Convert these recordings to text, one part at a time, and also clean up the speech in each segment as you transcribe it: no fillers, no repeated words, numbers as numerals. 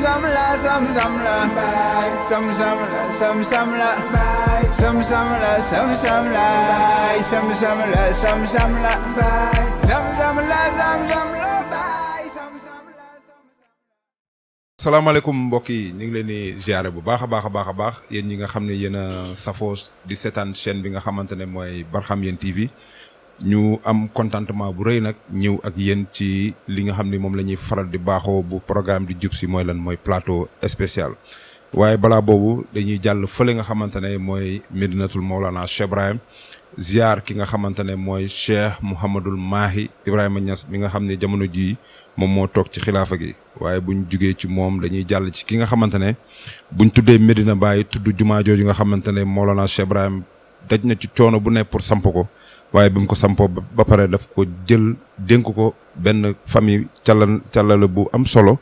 sam la sam sam la sam sam la sam sam la sam sam la sam sam la sam sam la sam sam la sam sam la sam sam la salaamaaleykum mbokk yi ñu ngi leen di ziare bu baax a baax yéen ñi nga xam ne yéen a safoo di seetaan chaîne bi nga xamante ne mooy Barham Yéene TV ñu am contentement bu rëy nag ñëw ak yéen ci li nga xam ne moom la ñuy faral di baaxoo bu programme di jub si mooy lan mooy plateau spécial. waaye balaa boobu dañuy jàll fële nga xamante ne mooy Medinatul Mawlana Cheikh Ibrahim ziar ki nga xamante ne mooy Cheikh Mouhamadul Mahi Ibrahima Niass mi nga xam ne jamono jii moom moo toog ci xilaafa gi. waaye buñ jugee ci moom dañuy jàll ci ki nga xamante ne buñ tuddee Medina Baye tudd jumaa jooju nga xamante ne Mawlana Cheikh Ibrahim daj na ci coono bu ne pour samp ko waaye bi mu ko sampoo ba pare daf ko jël dénk ko benn famille càllala bu am solo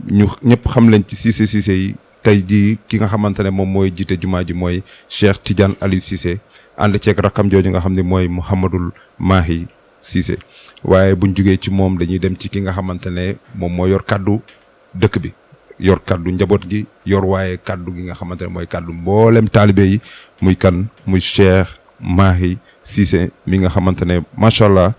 ñu ñëpp xam leen ci Cissé yi tey jii ki nga xamante ne moom mooy jiite jumaa ji mooy Cheikh Tidiane Aliou Cissé ànd ceeg rakkam jooju nga xam ne mooy Mouhamadul Mahi Cissé waaye buñ jugee ci moom dañuy dem ci ki nga xamante ne moom moo yor kaddu dëkk bi yor kaddu njaboot gi yor waaye kaddu gi nga xamante ne mooy kaddu mboolem taalibe yi muy kan muy Cheikh Mahi Cissé mi nga xamante ne macha allah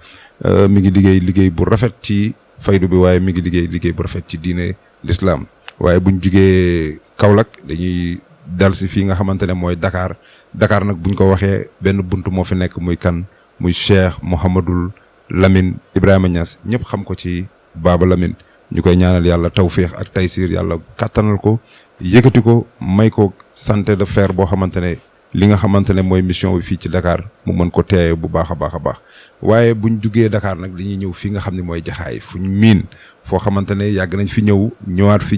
mi ngi liggéey bu rafet ci faydu bi waaye mi ngi liggéey bu rafet ci diine l'islam waaye buñ jugee Kaolack dañuy dal si fii nga xamante ne mooy Dakar nag buñ ko waxee benn bunt moo fi nekk muy kan muy Cheikh Mouhamadul Lamine Ibrahima Niass ñëpp xam ko ci Baba Lamine ñu koy ñaanal yàlla tawféex ak taysiir yàlla kàttanal ko yëkkati ko may ko santé de fer boo xamante ne li nga xamante ne mooy mission bi fii ci Dakar mu mën ko teeye bu baax a baax waaye buñ jugee Dakar nag dañuy ñëw fii nga xam ne mooy Jaxaay fu ñu miin foo xamante ne yàgg nañ fi ñëwaat fi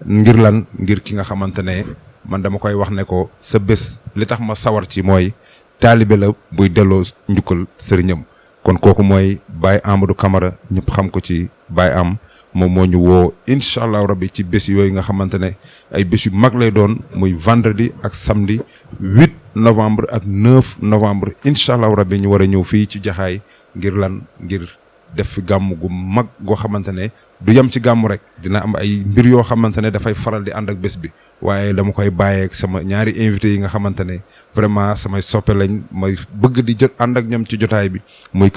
ngir lan ngir ki nga xamante ne man dama koy wax ne ko sa bés li tax ma sawar ci mooy taalibe la buy delloo njukkal sëriñam kon kooku mooy Baye Amadou Camara ñëpp xam ko ci Baye Am moom moo ñu woo incha allah rabbi ci bés yooyu nga xamante ne ay bés yu mag lay doon muy vendredi ak samedi 8 novembre ak 9 novembre incha allah rabbi ñu war a ñëw fii ci Jaxaay ngir lan ngir def fi gàmm gu mag goo xamante ne du yem ci gàmm rek dina am ay mbir yoo xamante ne dafay faral di ànd ak bés bi waaye dama koy bàyyeeg sama ñaari invité yi nga xamante ne vraiment samay soppe lañ may bëgg di jot ànd ak ñoom ci jotaay bi muy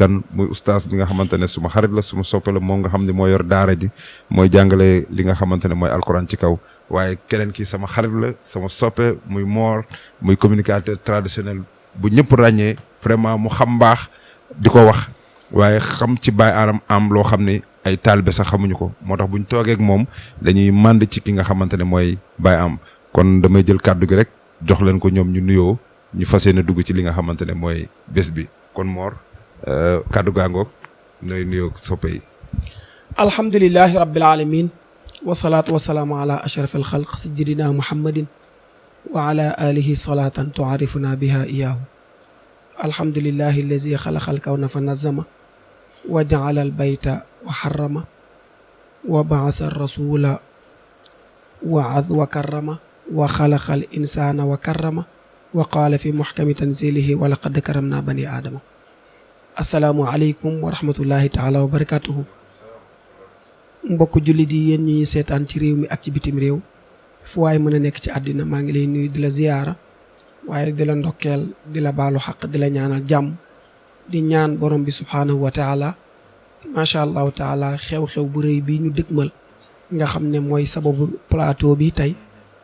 oustaz bi nga xamante ne suma xarit la suma soppe la moom nga xam ne moo yor daara ji mooy jàngale li nga xamante ne mooy alquran ci kaw waaye keneen ki sama xarit la sama soppe muy Mor muy communicateur traditionnel bu ñëpp ràññee vraiment mu xam mbaax di ko wax waaye xam ci Baye am loo xam ne ay taalibe sax xamuñu ko moo tax buñ toogee ak moom dañuy mànd ci ki nga xamante ne mooy Baye Am kon damay jël kàddu gi rek jox leen ko ñoom ñu nuyoo ñu fas yéene dugg ci li nga xamante ne mooy bés bi kon Mor kàddu gaangoog nooy nuyoo soppe yi. alhamdulilahi rabbil alamin wasalaatu wasalaamu ala ashraf alxalq sayyidina muhammadin wa ala alihi salatan tuarifuna biha iyaahu alhamdulilahi allazi xalaqa alkawna fa nazama wa jaala albayta wa xarama wa baasa rasula wa karrama wa xalaqa al insana wa karrama wa qaala fi muxkami tanzilihi wa laqad karamna bani aadama asalaamu aleykum wa rahmatullahi taala wa barakatuhu mbokk jullit yi yéen ñi seetaan ci réew mi ak ci bitim réew fu waay mën a nekk ci àddina maa ngi lay nuyu di la ziyaara waaye di la ndokkeel di la baalu xaq di la ñaanal jàmm di ñaan borom bi subhaanahu wa taala macha allahu taala xew-xew bu rëy bi ñu dëgmal nga xam ne mooy sababu plateau bi tey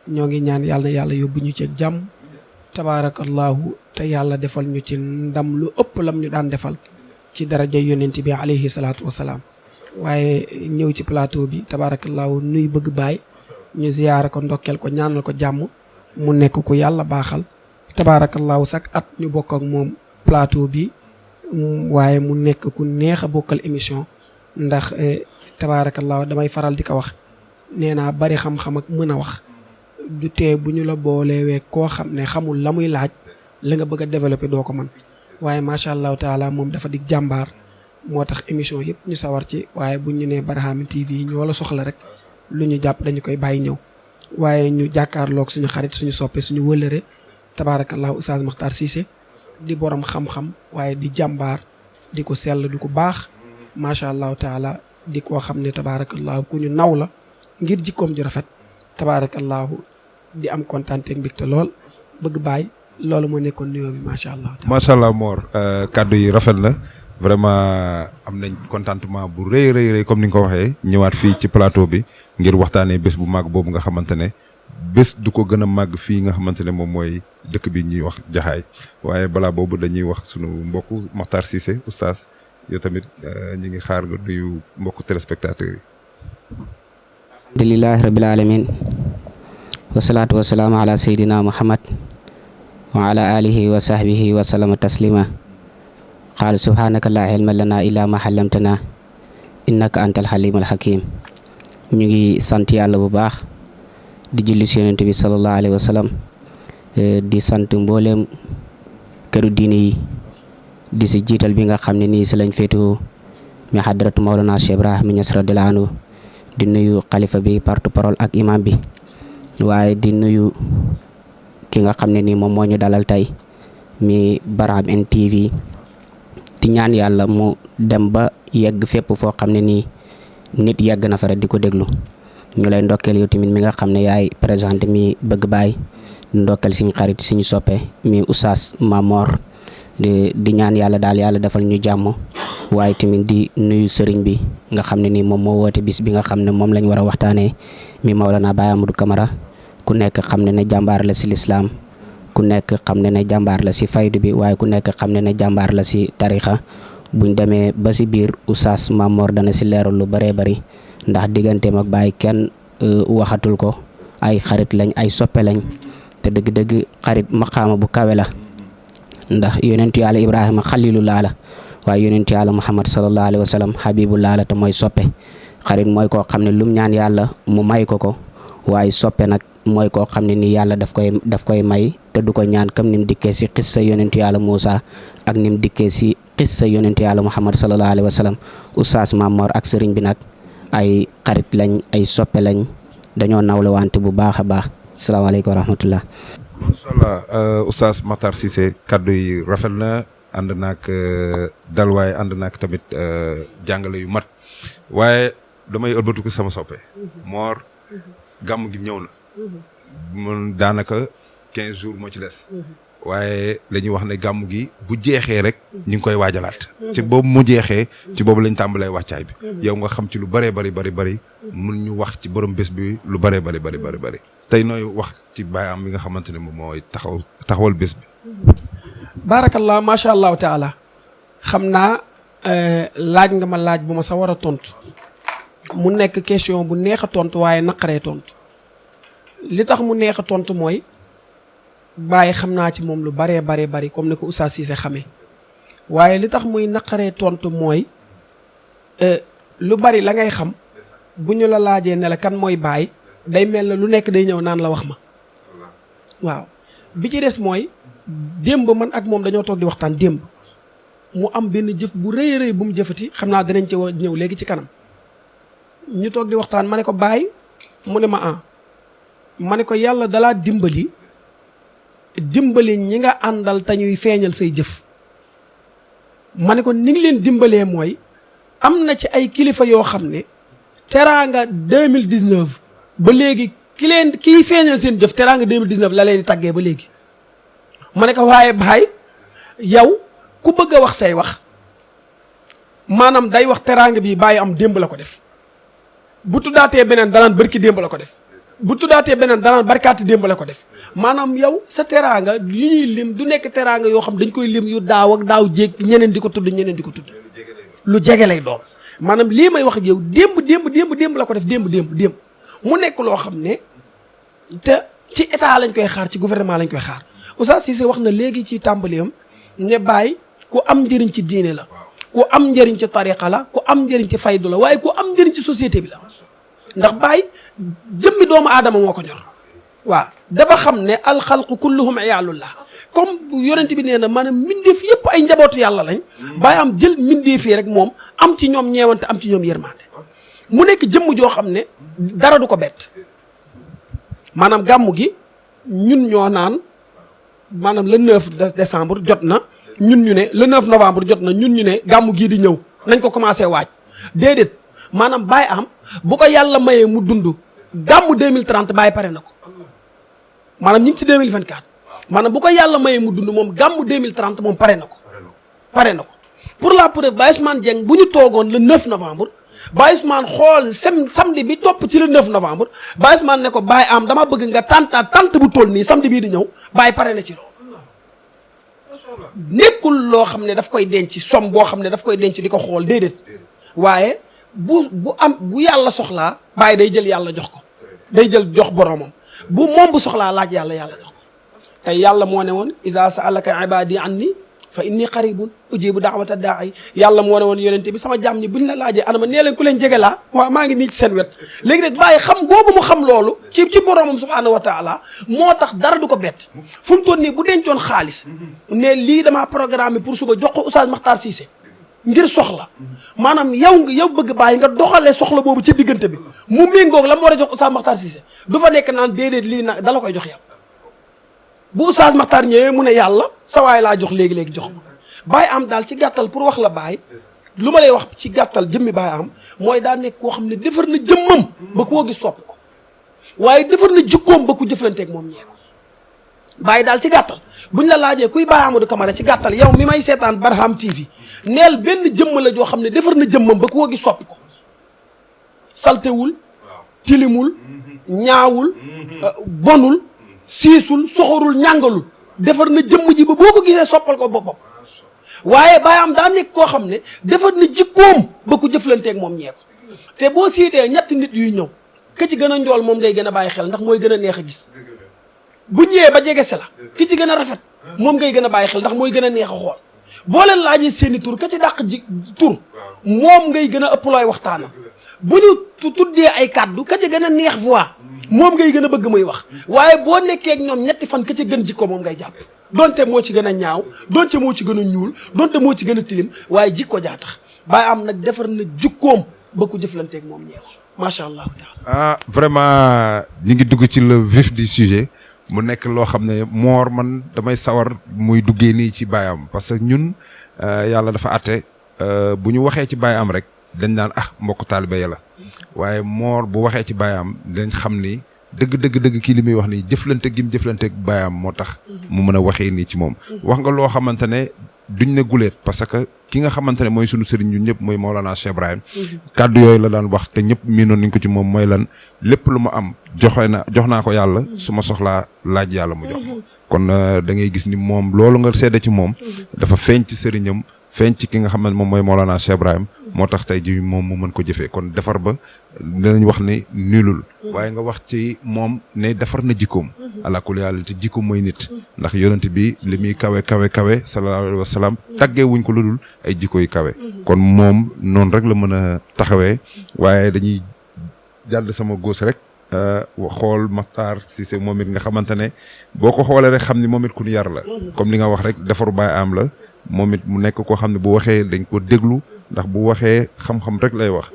ñoo ngi ñaan yàlla yóbbu ñu ci jàmm tabaarakallahu te yàlla defal ñu ci ndam lu ëpp lam ñu daan defal ci daraja yonent bi alayhi salaatu wasalaam waaye ñëw ci plateau bi tabaarakallahu nuy bëgg baay ñu ziyaara ko ndokkeel ko ñaanal ko jàmm mu nekk ku yàlla baaxal tabaarakallahu sak at ñu bokk ak moom plateau bi waaye mu nekk ku neex a bokkal émission ndax tabaarakallahu damay faral di ko wax nee naa bari xam-xam ak mën a wax du tee bu ñu la boolewee koo xam ne xamul la muy laaj la nga bëgg a développer doo ko mën waaye macha allahu taala moom dafa di jàmbaar moo tax émission yëpp ñu sawar ci waaye bu ñu nee Barham TV ñoo la soxla rek lu ñu jàpp dañu koy bàyyi ñëw waaye ñu jàkkaarloog suñu xarit suñu soppe suñu wëllëre tabaarakallahu Oustaz Makhtar Cissé di borom xam-xam waaye di jàmbaar di ko sell di ko baax macha allahu taala di koo xam ne tabaarakallahu ku ñu naw la ngir jikkoom ju rafet tabaarakallaahu di am kontaan ak mbégte lool bëgg baay loolu moo nekkoon nuyoo bi macha allah. macha allah Mor kàddu yi rafet na vraiment am nañ contentement bu rëy comme ni nga ko waxee ñëwaat fii ci plateau bi ngir waxtaanee bés bu màgg boobu nga xamante ne bés du ko gën a màgg fii nga xamante ne moom mooy dëkk bi ñuy wax Jaxaay waaye balaa boobu dañuy wax sunu mbokku Makhtar Cissé oustaz yow tamit ñu ngi xaar nga nuyu mbokku téléspectateurs yi. alhamdulillahi rabbil alamin wasalaatu wasalaamu ala sayyidina muhammad wa ala alihi wa sahbihi wa sallama taslima qaal subhanaka la ilma lana illa ma allamtana innaka antal halimul hakim ñu ngi sant yàlla bu baax di julli ci yonent bi sallallahu alayhi wa sallam di sant mbooleem këru diine yi di si jiital bi nga xam ne nii si lañ féetoo mi hadratu Mawlana Cheikh Ibrahima Niass radiyallahu anhu di nuyu xalifa bi porte-parole ak imam bi waaye di nuyu ki nga xam ne nii moom moo ñu dalal tey mi Barham NTV di ñaan yàlla mu dem ba yegg fépp foo xam ne nii nit yegg na fa rek di ko déglu ñu lay ndokkeel yow tamit mi nga xam ne yaay présenté mi bëgg baay ndokkeel suñu xarit suñu soppe mi Oustaz Mamor di ñaan yàlla daal yàlla defal ñu jàmm waaye tamit di nuyu sëriñ bi nga xam ne nii moom moo woote bis bi nga xam ne moom lañ war a waxtaanee mi Maolana Baye Amadou Camara ku nekk xam ne jàmbaar la si lislaam ku nekk xam ne jàmbaar la si faydu bi waaye ku nekk xam ne jàmbaar la si tarixa buñ demee ba si biir Oustaz Mamor dana si leeral lu bëree bëri ndax digganteem ak Baye kenn waxatul ko ay xarit lañ ay soppe lañ te dëgg-dëgg xarit maqaama bu kawe la ndax yonentu yàlla Ibrahima xalilullah la waaye yonentu yàlla Muhammad sallallahu alayhi wa sallam habibullah la te mooy soppe xarit mooy koo xam ne lum ñaan yàlla mu may ko waaye soppe nag mooy koo xam ne nii yàlla daf koy may te du ko ñaan comme ni mu dikkee si xissa yonentu yàlla Moussa ak ni mu dikkee si xissa yonentu yàlla Muhammad sallallahu alayhi wa sallam Oustaz Mamor ak sëriñ bi nag ay xarit lañ ay soppe lañ dañoo nawle wante bu baax a baax asalaamaaleykum wa rahmatullah. macha allah Oustaz Makhtar Cissé kaddu yi rafet na ànd naag dal waaye ànd naag tamit jàngale yu mat waaye damay ëlbatiku sama soppe Mor gàmm gi ñëw na mun daanaka 15 jours moo ci des waaye la ñuy wax ne gàmm gi bu jeexee rek ñu ngi koy waajalaat ci boobu mu jeexee ci boobu lañ tàmbalee wàccaay bi yow nga xam ci lu bëree bëri mun ñu wax ci borom bés bi lu bëree bëri tey nooy wax ci Baye Am bi nga xamante ne moom mooy taxawal bés bi. baarakallah macha allahu taala xam naa laaj nga ma laaj bu ma sa war a tontu mu nekk question bu neex a tontu waaye naqaree tontu li tax mu neex a tontu mooy Baye xam naa ci moom lu bari comme ni ko Oustaz Cissé xamee waaye li tax muy naqaree tontu mooy lu bari la ngay xam bu ñu la laajee ne la kan mooy Baye day mel na lu nekk day ñëw naan la wax ma waaw bi ci des mooy démb man ak moom dañoo toog di waxtaan démb mu am benn jëf bu rëy bu mu jëfati xam naa danañ ci ñëw léegi ci kanam ñu toog di waxtaan ma ne ko Baye mu ne ma ma ne ko yàlla dalaa dimbali ñi nga àndal te ñuy feeñal say jëf ma ne ko ni ngi leen dimbalee mooy am na ci ay kilifa yoo xam ne teraanga 2019 ba léegi kiy feeñal seen jëf teraanga 2019 la leen di tàggee ba léegi ma ne ko waaye Baye yow ku bëgg a wax say wax maanaam day wax teraanga bi Baye Am démb la ko def bu tuddaatee beneen danaan bërki démb la ko def bu tuddaatee beneen danaan barkaati démb la ko def maanaam yow sa teraanga yu ñuy lim du nekk teraanga yoo xam dañ koy lim yu daaw ak daaw jéeg ñeneen di ko tudd lu jege lay doon maanaam lii may wax ak yow démb la ko def démb mu nekk loo xam ne te ci état lañ koy xaar ci gouvernement lañ koy xaar Oustaz Cissé wax na léegi ci tàmbaliyam ne Baye ku am njëriñ ci diine la ku am njëriñ ci tariqa la ku am njëriñ ci faydu la waaye ku am njëriñ ci société bi la ndax Baye jëmmi doomu aadama moo ko ñor waaw dafa xam ne alxalqu kulluhum iyaalullah comme yonent bi nee na maanaam mbindeef yëpp ay njabootu yàlla lañ Baye Am jël mbindeef yi rek moom am ci ñoom ñeewante am ci ñoom yërmande mu nekk jëmm joo xam ne dara du ko bett maanaam gàmmu gi ñun ñoo naan maanaam le 9 décembre jot na ñun ñu ne le 9 novembre jot na ñun ñu ne gàmmu gii di ñëw nañ ko commencé waaj déedéet maanaam Baye Am bu ko yàlla mayee mu dund gàmmu 2030 bàyyi pare na ko maanaam ñu ngi ci 2024 maanaam bu ko yàlla mayee mu dund moom gàmmu 2030 moom pare na ko pour la preuve Baye Ousmane Dieng bu ñu toogoon le 9 novembre Baye Ousmane xool samedi bi topp ci le 9 novembre Baye Ousmane ne ko Baye am dama bëgg nga tant bu toll nii samedi bii di ñëw Baye pare na ci loolu nekkul loo xam ne daf koy denc somme boo xam ne daf koy denc di ko xool déedéet waaye bu yàlla soxlaa Baye day jël yàlla jox ko day jël jox boromam bu moom bu soxlaa laaj yàlla jox ko tey yàlla moo ne woon iza sa'alaka ibadi anni fa inni qaribun ujibu da'wata da'i yàlla moo ne woon yonente bi sama jaam ñi buñ la laajee anama nee leen ku leen jege laa waaw maa ngi nii ci seen wet léegi rek Baye xam googu mu xam loolu ci boromam subhanahu wa taala moo tax dara du ko bett fu mu toll nii bu dencoon xaalis ne lii damaa programme pour suba jox ko Oustaz Makhtar Cissé ngir soxla maanaam yow bëgg Baye nga doxalee soxla boobu ci diggante bi mu méngoog la mu war a jox Oustaz Makhtar Cissé du fa nekk naan déedéet lii nag dala koy jox yow bu Oustaz Makhtar ñëwee mu ne yàlla sa waay laa jox léegi jox ma Baye am daal ci gàttal pour wax la Baye lu ma lay wax ci gàttal jëmmi Baye am mooy daa nekk koo xam ne defar na jëmmam ba koo gis sopp ko waaye defar na jikkoom ba ku jëflanteeg moom ñee ko Baye daal ci gàttal buñ la laajee kuy Baye Amadou Camara ci gàttal yow mi may seetaan Barham TV neel benn jëmm la joo xam ne defar na jëmmam ba koo gis sopp ko saltewul tilimul ñaawul bonul siisul soxorul ñàngalul defar na jëmm ji ba boo ko gisee soppal ko boppam waaye Baye am daa nekk koo xam ne defar na jikkoom ba ku jëflanteeg moom ñee ko te boo siitee ñetti nit yuy ñëw ki ci gën a njool moom ngay gën a bàyyi xel ndax mooy gën a neex a gis bu ñëwee ba jege si la ki ci gën a rafet moom ngay gën a bàyyi xel ndax mooy gën a neex a xool boo leen laajee seeni tur ka ci dàq tur moom ngay gën a ëpp looy waxtaanam bu ñu tuddee ay kàddu ka ci gën a neex voix moom ngay gën a bëgg muy wax waaye boo nekkee ak ñoom ñetti fan ka ci gën jikko moom ngay jàpp donte moo ci gën a ñaaw donte moo ci gën a ñuul donte moo ci gën a tilim waaye jikko jaa tax Baye am nag defar na jikkoom ba ku jëflanteeg moom ñeew macha allah taala vraiment ñi ngi dugg ci le vif du sujet mu nekk loo xam ne moor man damay sawar muy duggee nii ci Baye am parce que ñun yàlla dafa àtte bu ñu waxee ci Baye am rek dañ naan mbokk taalibe ya la waaye moor bu waxee ci Baye am dañ xam ni dëgg kii li muy wax nii jëflante gim jëflanteeg Baye am moo tax mu mën a waxee nii ci moom wax nga loo xamante ne duñ ne guleet parce que ki nga xamante ne mooy sunu sëriñ ñun ñëpp mooy Mawlana Cheikh Ibrahim kàddu yooyu la daan wax te ñëpp miinoon nañ ko ci moom mooy lan lépp lu ma am jox naa ko yàlla su ma soxlaa laaj yàlla mu jox kon da ngay gis ni moom loolu nga seede ci moom dafa feeñ ci sëriñam feeñ ci ki nga xam ne moom mooy Mawlana Cheikh Ibrahim moo tax tey ji moom mu mën ko jëfee kon defar ba dinañ wax ne nulul waaye nga wax ci moom ne defar na jikkoom ala kulli haal te jikko mooy nit ndax yonent bi li muy kawe sallallahu alayhi wa sallam tàggee wuñ ko lu dul ay jikko yu kawe kon moom noonu rek la mën a taxawee waaye dañuy jàll sama góos rek xool Makhtar Cissé moom it nga xamante ne boo ko xoolee rek xam ni moom it ku ñu yar la comme li nga wax rek defaru Baye am la moom it mu nekk koo xam ne bu waxee dañ ko déglu ndax bu waxee xam-xam rek lay wax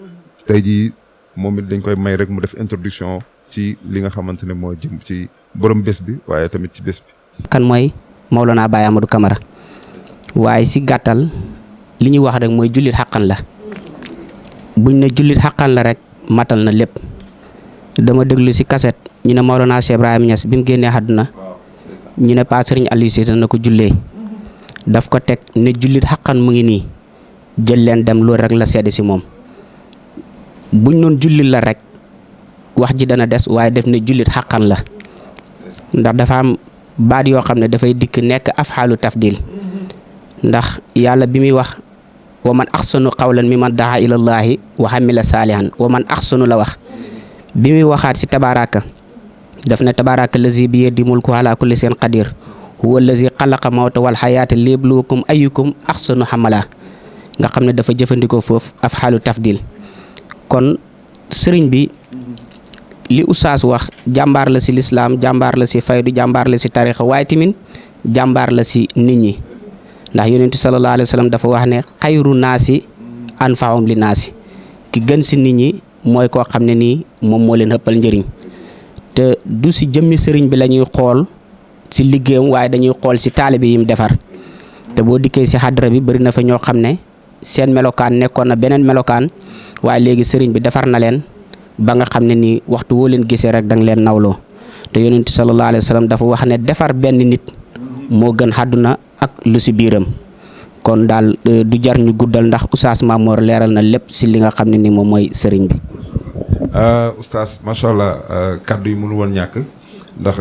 tey jii moom it dañ koy may rek mu def introduction ci li nga xamante ne moo jëm ci borom bés bi waaye tamit ci bés bi. kan mooy Mawlana Baye Amadou Camara waaye si gàttal li ñuy wax rek mooy jullit xaqan la buñ ne jullit xaqan la rek matal na lépp dama déglu si kaset ñu ne Mawlana Cheikh Ibrahima Niass bi mu génnee àdduna ñu ne Pa Serigne Aliou Cissé na ko jullee daf ko teg ne jullit xaqan mu ngi nii jël leen dem loolu rek la seede si moom buñ noon jullit la rek wax ji dana des waaye def ne jullit xaqan la ndax dafa am baat yoo xam ne dafay dikk nekk afxaalu tafdil ndax yàlla bi muy wax wa man axsanu qawlan mi man daa ilallaahi wa amila saalihan wa man axsanu la wax bi muy waxaat si tabaraka daf ne tabaraka lazi bi yadi mulku ala kulli seen qadir huwa lazi xalaqa mawta wal xayaata liyabluwakum ayyukum axsanu xamala nga xam ne dafa jëfandikoo foofu afxaalu tafdil kon sëriñ bi li oustaz wax jàmbaar la si lislaam jàmbaar la si faydu jàmbaar la si tarixa waaye tamit jàmbaar la si nit ñi ndax yonentu sallallahu alayhi wa sallam dafa wax ne xayru naasi anfaahum li naasi ki gën si nit ñi mooy koo xam ne nii moom moo leen ëppal njëriñ te du si jëmmi sëriñ bi la ñuy xool si liggéeyam waaye dañuy xool si taalibe yi mu defar te boo dikkee si xadra bi bëri na fa ñoo xam ne seen melokaan nekkoon na beneen melokaan waaye léegi sëriñ bi defar na leen ba nga xam ne nii waxtu woo leen gisee rek da nga leen nawloo te yonent sallallahu alayhi wa sallam dafa wax ne defar benn nit moo gën àdduna ak lu si biiram kon daal du jar ñu guddal ndax Oustaz Mamor leeral na lépp si li nga xam ne ni moom mooy sëriñ bi. Oustaz macha allah kaddu yi mënu woon ñàkk ndax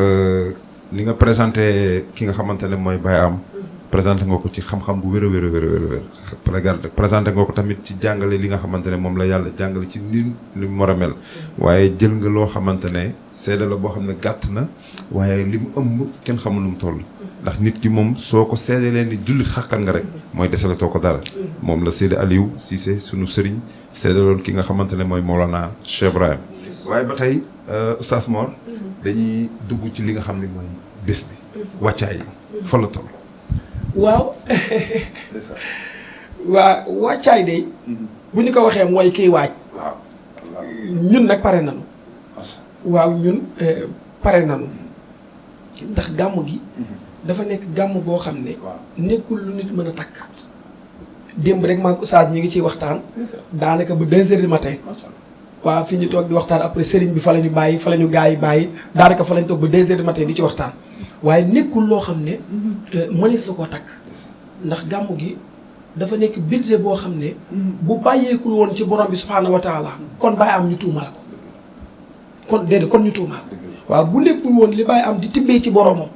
ni nga présenté ki nga xamante ne mooy Baye Am présenté nga ko ci xam-xam bu wér a wér a wér a présenté nga ko tamit ci jàngale li nga xamante ne moom la yàlla jàngale ci ni mu war a mel waaye jël nga loo xamante ne seede la boo xam ne gàtt na waaye li mu ëmb kenn xamul nu mu toll. ndax nit ki moom soo ko seede leen ni jullit xàqan nga rek mooy desalatoo ko dara moom la Seydi Aliou Cissé sunu sëriñ seedaloon ki nga xamante ne mooy Mawlana Cheikh Ibrahim waaye ba tey Oustaz Mor dañuy dugg ci li nga xam ne mooy bés bi wàccaay yi fa la toll. waaw waa wàccaay de bu ñu ko waxee mooy kiy waaj ñun nag pare nañu waaw ñun pare nañu ndax gàmm gi dafa nekk gàmm goo xam ne nekkul lu nit mën a takk démb rek maag Oustaz ñu ngi ciy waxtaan daanaka ba 2 heures du matin waaw fi ñu toog di waxtaan après sëriñ bi fa la ñu bàyyi fa la ñu gaa yi bàyyi daanaka fa la ñu toog ba 2 heures du matin di ci waxtaan waaye nekkul loo xam ne mënees la koo takk ndax gàmm gi dafa nekk budget boo xam ne bu bàyyeekul woon ci borom bi subhaanahu wa taala kon Baye Am ñu tuumal ko kon déedéet kon ñu tuumal ko waaw bu nekkul woon li Baye Am di tibbee ci boromam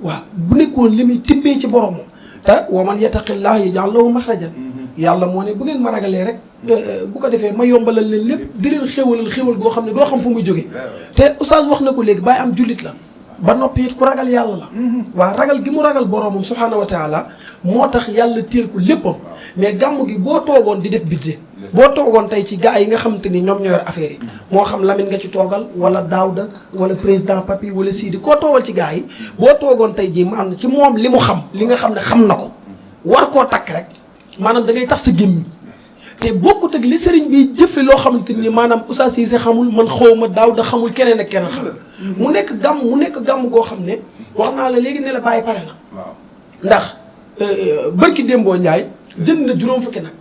waaw bu nekkoon li muy tibbee ci boromam te wa man yattaqillah yaj'al lahu maxrajan yàlla moo ne bu ngeen ma ragalee rek bu ko defee ma yombalal leen lépp di leen xéwal goo xam ne doo xam fu muy jóge te Oustaz wax na ko léegi Baye Am jullit la ba noppi it ku ragal yàlla la waaw ragal gi mu ragal boromam subhaanahu wa taala moo tax yàlla téel ko léppam mais gàmm gi boo toogoon di def budget boo toogoon tey ci gars yi nga xamante ni ñoom ñoo yor affaire yi moo xam Lamine nga ci toogal wala Daouda wala président Papi wala Sidi koo toogal ci gars yi boo toogoon tey jii maanaam ci moom li mu xam li nga xam ne xam na ko war koo takk rek maanaam da ngay taf sa gémmiñ te bokkut ak li sëriñ bi jëfe loo xamante ni maanaam Oustaz Cissé xamul man xawma Daouda xamul keneen ak keneen xam mu nekk gàmm goo xam ne wax naa la léegi ne la bàyyi pare na ndax bërki Dembo Ndiaye jënd na juróom fukki nag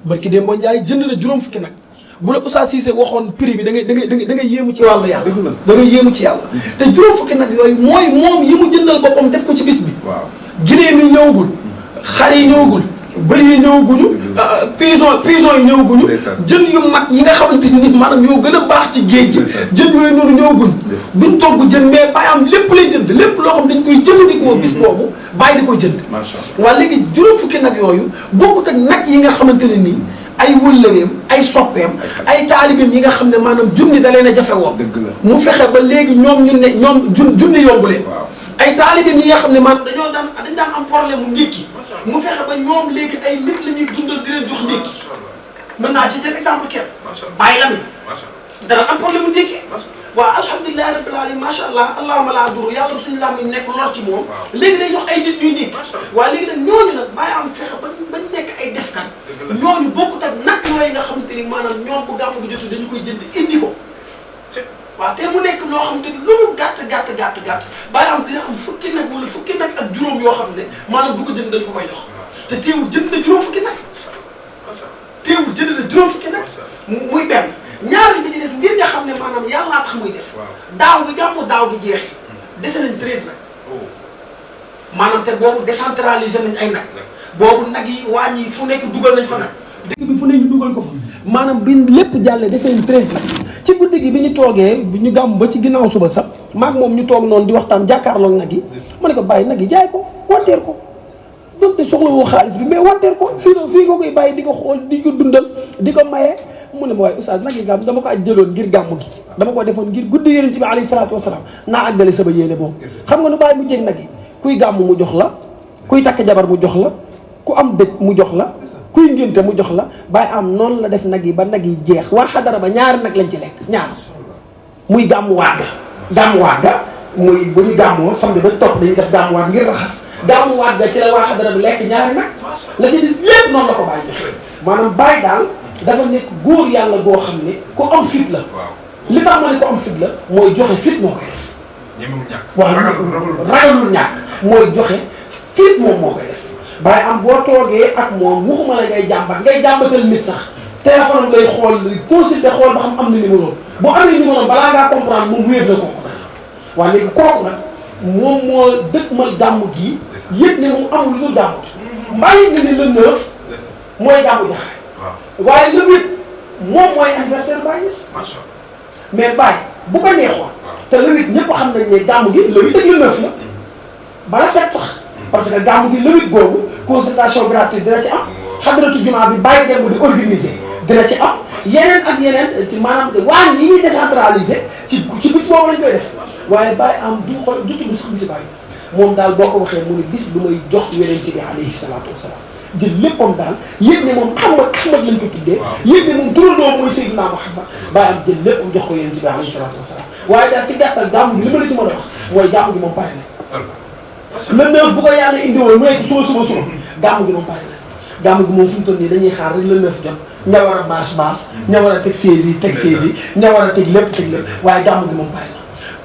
barki Dembo Ndiaye jënd na juróom fukki nag bu la Oustaz Cissé waxoon prix bi da ngay yéemu ci wàllu yàlla da ngay yéemu ci yàlla te juróom fukki nag yooyu mooy moom yi mu jëndal boppam def ko ci bis bi giléem yi ñëwagul xar yi ñëwagul bëri yi ñëwaguñu pison yi ñëwaguñu jën yu mag yi nga xamante ni maanaam ñoo gën a baax ci géej gi jën yooyu noonu ñëwaguñu duñ togg jën mais Baye Am lépp lay jënd lépp loo xam dañ koy jëfandikoo bis boobu bàyyi di koy jënd waaye léegi juróom fukki nag yooyu bokkut ak nag yi nga xamante ne nii ay wëllëreem ay soppeem ay taalibeem yi nga xam ne maanaam junni da leen a jafe woon mu fexe ba léegi ñoom ñu ne ñoom junni yombu leen ay taalibeem yi nga xam ne maanaam dañ daan am problème mu ndékki mu fexe ba ñoom léegi ay nit la ñuy dundal di leen jox ndékki mën naa ci jël exemple kenn bàyyi la mi dara am problème mu ndékki waaw alhamdulilahi rabbil alamin macha allah allahuma laa duru yàlla suñu lam yi nekk lor ci moom léegi day jox ay nit ñuy ndékki waaw léegi nag ñooñu nag Baye Am fexe bañ nekk ay defkat ñooñu bokkut ak nag yooyu nga xamante ni maanaam ñoom bu gàmm gi jotu dañu koy jënd indi ko waaw te mu nekk loo xamante ni lu mu gàtt Baye Am dina am fukki nag wala fukki nag ak juróom yoo xam ne maanaam du ko jënd dañ ko koy jox te teewul jënd na juróom fukki nag muy benn ñaari bi ci des ngir nga xam ne maanaam yàllaa tax muy def daaw gi gàmmu daaw gi jeexee dese nañ 13 nag maanaam te boobu décentralisé nañ ay nag boobu nag yi waañ yi fu nekk dugal nañ fa nag dëkk bi fu nekk dugal ko fa maanaam bi lépp jàllee dese nañ 13 nag ci guddi gi bi ñu toogee ñu gàmm ba ci ginnaaw suba sax maag moom ñu toog noonu di waxtaan jàkkaarloog nag yi ma ne ko bàyyi nag yi jaay ko wanteer ko donte soxla woo xaalis bi mais wanteer ko fii nga koy bàyyi di ko xool di ko dundal di ko maye mu ne ma waaye Oustaz nag yi gàmm dama ko aj jëloon ngir gàmm gi dama ko defoon ngir guddi yonent bi alayhi salaatu wasalaam naa àggale sama yéene moom xam nga nu bàyyi mu jéeg nag yi kuy gàmm mu jox la kuy takk jabar mu jox la ku am dëj mu jox la kuy ngénte mu jox la Baye Am noonu la def nag yi ba nag yi jeex waa xadara ba ñaari nag lañ ci lekk ñaar muy gàmmu waat muy bu ñu gàmmoo samedi ba topp dañuy def gàmmu waat ngir raxas gàmmu waat ga ci la waa xadara bi lekk ñaari nag la ci dis lépp noonu la ko Baye joxe maanaam Baye daal dafa nekk góor yàlla goo xam ne ku am fit la li tax ma ne ko am fit la mooy joxe fit moo koy def waaw ragalul ñàkk mooy joxe fit moom moo koy def Baye Am boo toogee ak moom waxuma la ngay jàmbatal nit sax téléphone lay xool consulter xool ba xam am na numéro boo amee numéro balaa ngaa comprendre moom wéer na kooku dara waaye léegi kooku nag moom moo dëkkmal gàmmu gii yëg ne moom amul lu dul gàmmu mbaa yëg nga ne le 9 mooy gàmmu Jaxaay waaye le 8 moom mooy anniversaire Baye Niass mais Baye bu ko neexoon te le 8 ñëpp xam nañ ne gàmmu gi le 8 ak le 9 la bala set sax parce que gàmmu gi le 8 googu consultation gratuite dina ci am xadratu jumaa bi Baye Demba di organiser dina ci am yeneen ak yeneen maanaam waañ yi ñuy décentraliser ci bis boobu lañ koy def waaye Baye am du xool du tudd sax bisi Baye Niass moom daal boo ko waxee mu ne bis bi may jox yonent bi alayhi salaatu wasalaam jël léppam daal yëg ne moom Ahmad lañ ko tuddee yëg ne moom turandoo mooy Seydina Muhammad Baye am jël léppam jox ko yonent bi alayhi salaatu wasalaam waaye daal ci gàttal gàmmu gi li ma la ci mën a wax mooy gàmmu gi moom pare na le 9 bu ko yàlla indiwoon mu nekk suba gàmmu gi moom pare na gàmmu gi moom fu mu toll nii dañuy xaar rek le 9 jot ña war a baas ña war a teg saisi ña war a teg lépp waaye gàmmu gi moom pare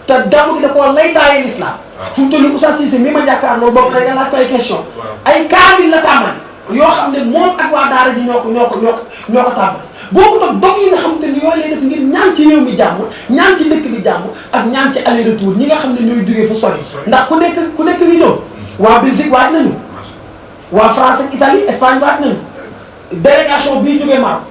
na te gàmmu gi da koo lay taayee l'islam fu mu toll nii Oustaz Cissé mi ma jàkkaarloo bokk na nga laaj ko ay question ay kaamil la tàmbali yoo xam ne moom ak waa daara ji ñoo ko tàmbali boo ko dog yi nga xam te ni yooyu lay def ngir ñaan ci réew mi jàmm ñaan ci dëkk bi jàmm ak ñaan ci aller retour ñi nga xam ne ñooy jógee fu sori ndax ku nekk ni ñëw waa Belgique waaj nañu waa France ak Italie Espagne waaj nañu délégation bii jógee Maroc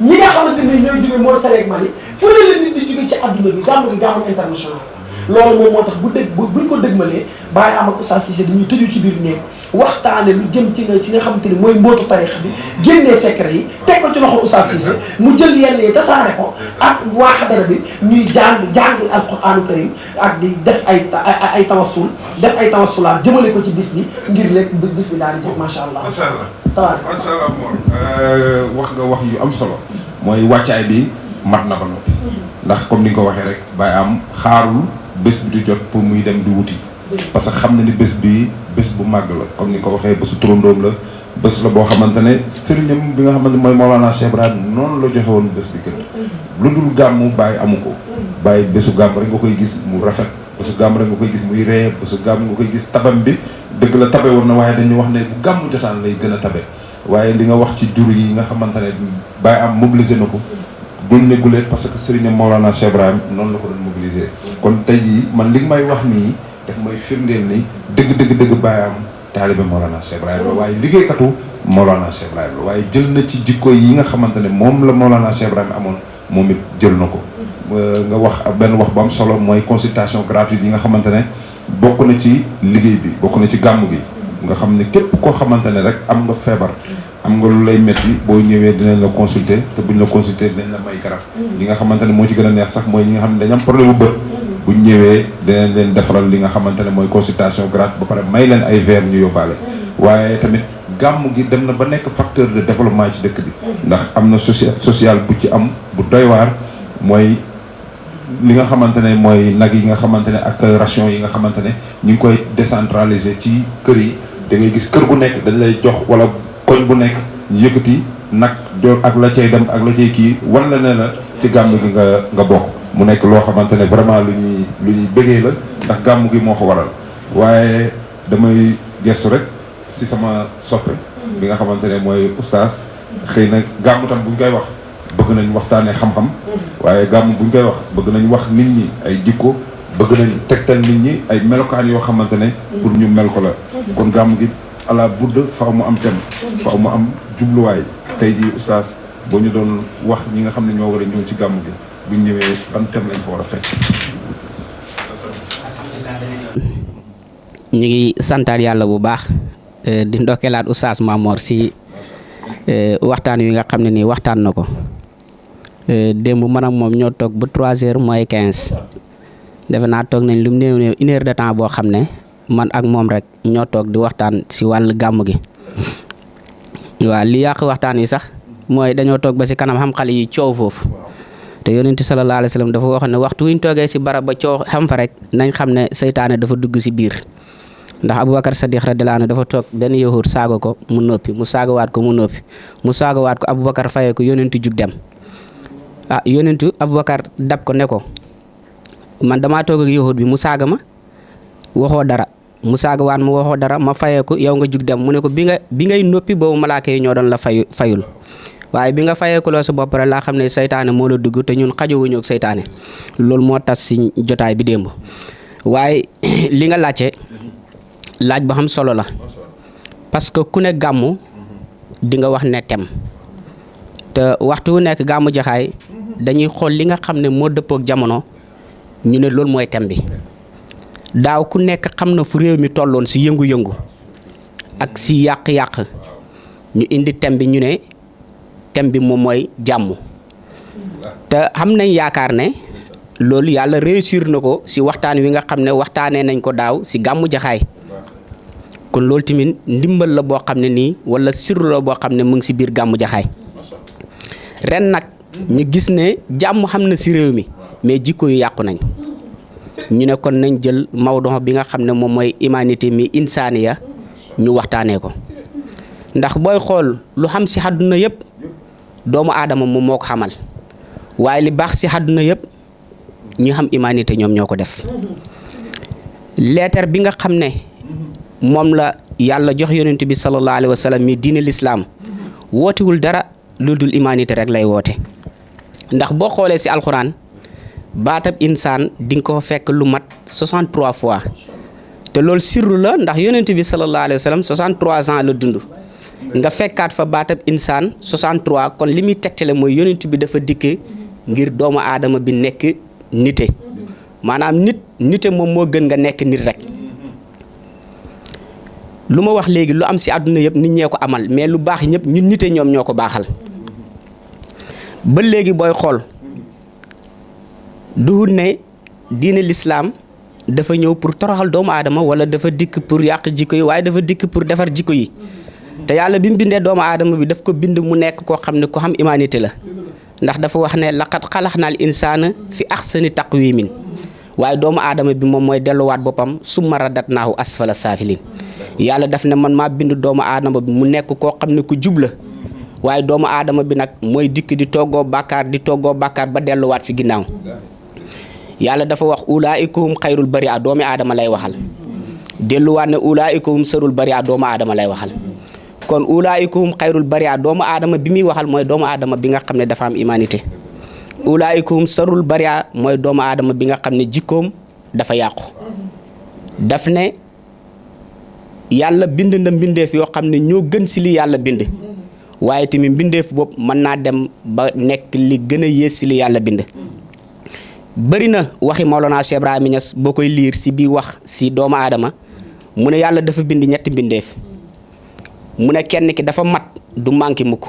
ñi nga xamante ni ñooy jógee Mauritanie ak Mali fu ne la nit di jógee ci adduna bi gàmmu international loolu moom moo tax buñ ko dëgmalee Baye am ak Oustaz Cissé dañuy tëju ci biir néeg waxtaane lu jëm ci nga xamante ni mooy mbootu tarixa bi génnee secret yi teg ko ci loxo Oustaz Cissé mu jël yenn yi tasaare ko ak waa xadara bi ñuy jàng alquranu karim ak di def ay tawassul def ay tawassulaat jëmale ko ci bis bi ngir lekk bis bi daal di jëf macha allah. macha allah tabaaraka macha allah Mor wax nga wax yu am solo mooy wàccaay bi mat na ba noppi ndax comme ni nga ko waxee rek Baye am xaarul bés bi di jot pour muy dem di wuti parce que xam na ni bés bi bés bu màgg la comme ni nga ko waxee bésu turandoom la bés la boo xamante ne sëriñam bi nga xamante ne mooy Mawlana Cheikh Ibrahim noonu la joxe woon bés bi kër lu dul gàmmu Baye amu ko Baye bésu gàmm rek nga koy gis mu rafet bésu gàmm rek nga koy gis muy ree bésu gàmm nga koy gis tabam bi dëgg la tabe woon na waaye dañuy wax ne bu gàmmu jotaan lay gën a tabe waaye li nga wax ci jur yi nga xamante ne Baye am mobilisé na ko duñ ne guleet parce que sëriñam Mawlana Cheikh Ibrahim noonu la ko doon mobilisé kon tey jii man li nga may wax nii daf may firndeel ni dëgg Baye am taalibe Mawlana Cheikh Ibrahim la waaye liggéeykatu Mawlana Cheikh Ibrahim la waaye jël na ci jikko yi nga xamante ne moom la Mawlana Cheikh Ibrahim amoon moom it jël na ko nga wax benn wax bu am solo mooy consultation gratuite yi nga xamante ne bokk na ci liggéey bi bokk na ci gàmm gi nga xam ne képp koo xamante ne rek am nga feebar am nga lu lay metti boo ñëwee dinañ la consulter te buñ la consulter dinañ la may garab li nga xamante ne moo ci gën a neex sax mooy ñi nga xam ne dañ am problème bu bët buñ ñëwee dinañ leen defaral li nga xamante ne mooy consultation gratuite ba pare may leen ay verre ñu yóbbaale waaye tamit gàmm gi dem na ba nekk facteur de développement ci dëkk bi ndax am na social bu ci am bu doy waar mooy li nga xamante ne mooy nag yi nga xamante ne ak ration yi nga xamante ne ñu ngi koy décentraliser ci kër yi da ngay gis kër gu nekk dañ lay jox wala koñ bu nekk ñu yëkkati nag joor ak la cay dem ak la cay kii wan la ne la ci gàmm gi nga bokk mu nekk loo xamante ne vraiment lu ñuy bëggee la ndax gàmm gi moo ko waral waaye damay gestu rek si sama soppe bi nga xamante ne mooy oustaz xëy na gàmm tam buñ koy wax bëgg nañ waxtaanee xam-xam waaye gàmm buñ koy wax bëgg nañ wax nit ñi ay jikko bëgg nañ tegtal nit ñi ay melokaan yoo xamante ne pour ñu mel ko la kon gàmm gi ala budd faaw mu am thème faaw mu am jubluwaay tey jii oustaz boo ñu doon wax ñi nga xam ne ñoo war a ñëw ci gàmm gi buñ ñëwee ban thème lañ ko war a fekk. ñu ngi santaat yàlla bu baax di ndokkeelaat oustaz Mamor si waxtaan wi nga xam ne nii waxtaan na ko démb man ak moom ñoo toog ba 3h moins 15 defe naa toog nañ lu mu néew 1 heure de temps boo xam ne man ak moom rek ñoo toog di waxtaan si wàllu gàmm gi. waaw li yàq waxtaan wi sax mooy dañoo toog ba si kanam xam xale yi coow foofu te yonent sallallahu alayhi wa sallam dafa wax ne waxtu wi ñu toogee si barab ba coow xam fa rek nañ xam ne seytaane dafa dugg si biir. ndax Aboubacar Sadiq radiyallahu anhu dafa toog benn yahud saaga ko mu noppi mu saagawaat ko mu noppi mu saagawaat ko Aboubacar fayee ko yonentu jug dem yonentu Aboubacar dab ko ne ko man damaa toog ak yahud bi mu saaga ma waxoo dara mu saagawaat ma waxoo dara ma fayee ko yow nga jug dem mu ne ko bi ngay noppi boobu malaaka yi ñoo doon la fayul waaye bi nga fayeekuloo sa bopp rek laa xam ne saytaane moo la dugg te ñun xajowuñu ak saytaane loolu moo tas si jotaay bi démb waaye li nga laajte laaj bu xam solo la parce que ku ne gàmmu di nga wax ne tem te waxtu wu nekk gàmmu jaxaay dañuy xool li nga xam ne moo dëppook jamono ñu ne loolu mooy tem bi daaw ku nekk xam na fu réew mi tolloon si yëngu-yëngu ak si yàq-yàq ñu indi tem bi ñu ne tem bi moom mooy jàmm te xam nañ yaakaar ne loolu yàlla réussir na ko si waxtaan wi nga xam ne waxtaanee nañ ko daaw si gàmmu jaxaay kon loolu tamit ndimbal la boo xam ne nii wala sirru la boo xam ne mu ngi si biir gàmmu jaxaay ren nag ñu gis ne jàmm xam na si réew mi mais jikko yu yàqu nañ ñu ne kon nañ jël mawduu bi nga xam ne moom mooy humanité mi insaaniya ñu waxtaanee ko ndax booy xool lu xam si àdduna yëpp doomu aadama moom moo ko xamal waaye li baax si àdduna yëpp ñu xam humanité ñoom ñoo ko def leetar bi nga xam ne moom la yàlla jox yonent bi sallallahu alayhi wa sallam mi diine lislaam wootewul dara lu dul humanité rek lay woote ndax boo xoolee si alxuraan baatab insaan di nga ko fekk lu mat 63 fois te loolu sirru la ndax yonent bi sallallahu alayhi wa sallam 63 ans la dund nga fekkaat fa baatab insaan 63 kon li muy tegtale mooy yonent bi dafa dikk ngir doomu aadama bi nekk nite maanaam nite moom moo gën nga nekk nit rek lu ma wax léegi lu am si àdduna yëpp nit ñee ko amal mais lu baax ñëpp ñun nite ñoom ñoo ko baaxal ba léegi booy xool duhut ne diine lislaam dafa ñëw pour toroxal doomu aadama wala dafa dikk pour yàq jikko yi waaye dafa dikk pour defar jikko yi te yàlla bi mu bindee doomu aadama bi daf ko bind mu nekk koo xam ne ko xam humanité la ndax dafa wax ne laqad xalaqnal insaana fi ahsani taqwimin waaye doomu aadama bi moom mooy delluwaat boppam summa radatnaahu asfala saafilin yàlla daf ne man maa bind doomu aadama bi mu nekk koo xam ne ku jub la waaye doomu aadama bi nag mooy dikk di toggoo bàkkaar ba delluwaat si ginnaaw yàlla dafa wax ulaa'ikahum xayrul bari'a doomu aadama lay waxal delluwaat ne ulaa'ikahum sarul bari'a doomu aadama lay waxal kon ulaa'ikahum xayrul bari'a doomu aadama bi muy waxal mooy doomu aadama bi nga xam ne dafa am humanité ulaa'ikahum sarul bari'a mooy doomu aadama bi nga xam ne jikkoom dafa yàqu daf ne yàlla bind na mbindeef yoo xam ne ñoo gën si li yàlla bind waaye tamit mbindeef boobu mën naa dem ba nekk li gën a yées si li yàlla bind bëri na waxi Mawlana Cheikh Ibrahima Niass boo koy liir si bii wax si doomu aadama mu ne yàlla dafa bind ñetti mbindeef mu ne kenn ki dafa mat du manqué mukk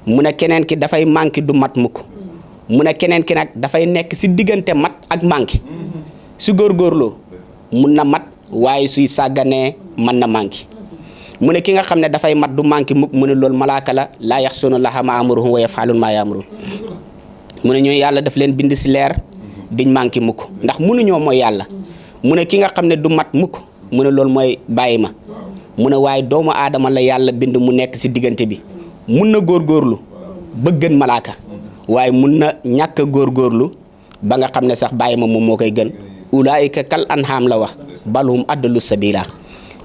mu ne keneen ki dafay manqué du mat mukk mu ne keneen ki nag dafay nekk si diggante mat ak manqué su góorgóorloo mun na mat waaye suy sàgganee mën na manqué mu ne ki nga xam ne dafay mat du manqué mukk mu ne loolu malaaka la laa yaxsuuna llaaha maa amaruhum wa yaf'aluuna maa ya'maruun mu ne ñooy yàlla daf leen bind si leer diñ manqué mukk ndax mënuñoo mooy yàlla mu ne ki nga xam ne du mat mukk mu ne loolu mooy bàyyi ma mu ne waaye doomu aadama la yàlla bind mu nekk si diggante bi mun na góorgóorlu ba gën malaaka waaye mun na ñàkk a góorgóorlu ba nga xam ne sax bàyyi ma moom moo koy gën ulaa'ika kal an'aam la wax bal hum adallu sabiila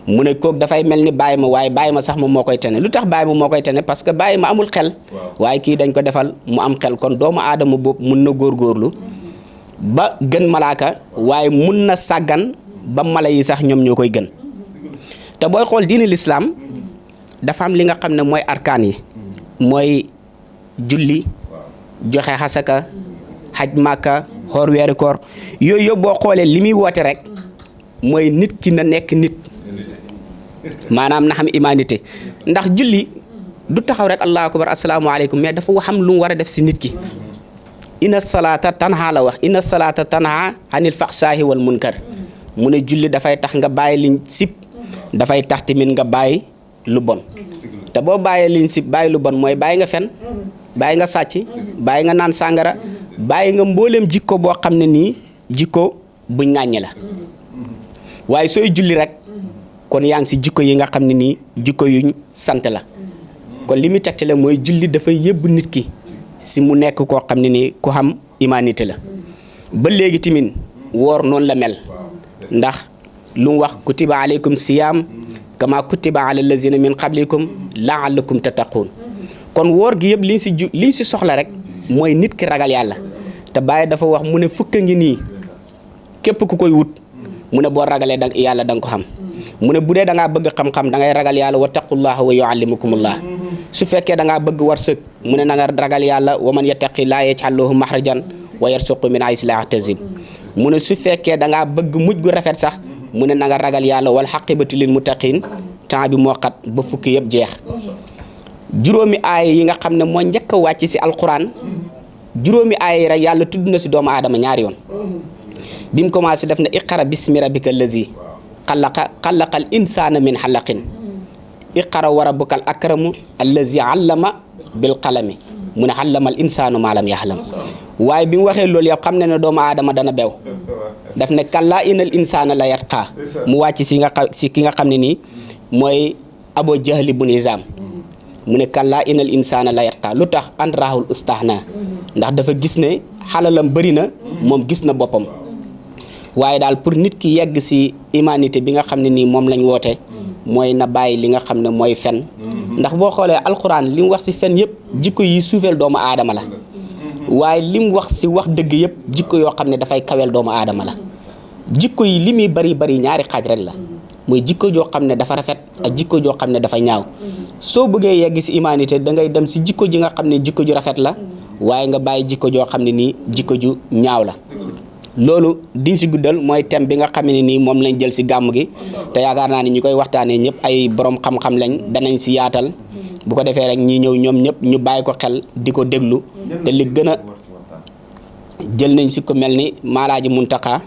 mu ne kook dafay mel ni bàyyi ma waaye bàyyi ma sax moom moo koy tene lu tax bàyyi ma moo koy tene parce que bàyyi ma amul xel waaye kii dañ ko defal mu am xel kon doomu aadama boobu mun na góorgóorlu ba gën malaaka waaye mun na sàggan ba mala yi sax ñoom ñoo koy gën te booy xool diini lislaam dafa am li nga xam ne mooy arkaan yi mooy julli joxe xasaka xaj màkka xoor weeru koor yooyu yëpp boo xoolee li muy woote rek mooy nit ki na nekk nit maanaam na xam humanité ndax julli du taxaw rek allahu akbar asalaamaaleykum mais dafa xam lu mu war a def si nit ki inna salaata tanha la wax inna salaata tanha anil faxsaahi wal munkar mu ne julli dafay tax nga bàyyi liñ sib dafay tax tamit nga bàyyi lu bon te boo bàyyee liñ sib bàyyi lu bon mooy bàyyi nga fen bàyyi nga sàcc bàyyi nga naan sàngara bàyyi nga mbooleem jikko boo xam ne nii jikko bu ŋàññi la waaye sooy julli rek kon yaa ngi si jikko yi nga xam ne nii jikko yuñ sant la kon li muy tegtale mooy julli dafay yëbb nit ki si mu nekk koo xam ne nii ku xam humanité la ba léegi tamit woor noonu la mel ndax lu mu wax kutiba aleykum siyaam kama kutiba ala lazina min qablikum laallakum tattaquun kon woor gi yëpp liñ si soxla rek mooy nit ki ragal yàlla te Baye dafa wax mu ne fukk ngi nii képp ku koy wut mu ne boo ragalee yàlla da nga ko xam mu ne bu dee da ngaa bëgg xam-xam da ngay ragal yàlla wa taqullaha wa yuallimukumullah su fekkee da ngaa bëgg wërsëg mu ne na nga ragal yàlla wa man yattaqi laa yaj'al lahu mahrajan wa yarzuqhu min haysu laa yahtasib mu ne su fekkee da ngaa bëgg mujj gu rafet sax mu ne na nga ragal yàlla wal aqibatu lil muttaqin temps bi moo xat ba fukki yëpp jeex juróomi aaya yi nga xam ne moo njëkk a wàcc si alquran juróomi aaya yi rek yàlla tudd na si doomu aadama ñaari yoon bi mu commencé def na iqra bismi rabbika allazi xalaqal insana min xalaqin iqra wa rabbukal akramu allazi allama bil qalami mu ne allamal insanu ma lam yaxlam waaye bi mu waxee loolu yëpp xam ne ne doomu aadama dana bew daf ne kalla inal insana la yatqa mu wàcc si ki nga xam ne nii mooy abo jahli bu nizaam mu ne kalla inal insana la yatqa lu tax an rahul ustahna ndax dafa gis ne xalalam bëri na moom gis na boppam waaye daal pour nit ki yegg si humanité bi nga xam ne nii moom lañ woote mooy na bàyyi li nga xam ne mooy fen ndax boo xoolee alxuraan li mu wax si fen yëpp jikko yi suufeel doomu aadama la waaye li mu wax si wax dëgg yëpp jikko yoo xam ne dafay kawel doomu aadama la jikko yi li muy bari ñaari xaaj rek la mooy jikko joo xam ne dafa rafet ak jikko joo xam ne dafa ñaaw soo bëggee yegg si humanité da ngay dem si jikko ji nga xam ne jikko ju rafet la waaye nga bàyyi jikko joo xam ne nii jikko ju ñaaw la loolu diñ si guddal mooy thème bi nga xam ne nii moom lañ jël si gàmm gi te yaakaar naa ni ñu koy waxtaanee ñëpp ay borom xam-xam lañ danañ si yaatal bu ko defee rek ñi ñëw ñoom ñëpp ñu bàyyi ko xel di ko déglu te li gën a jël nañ si ko mel ni Maalaaji Muntaqa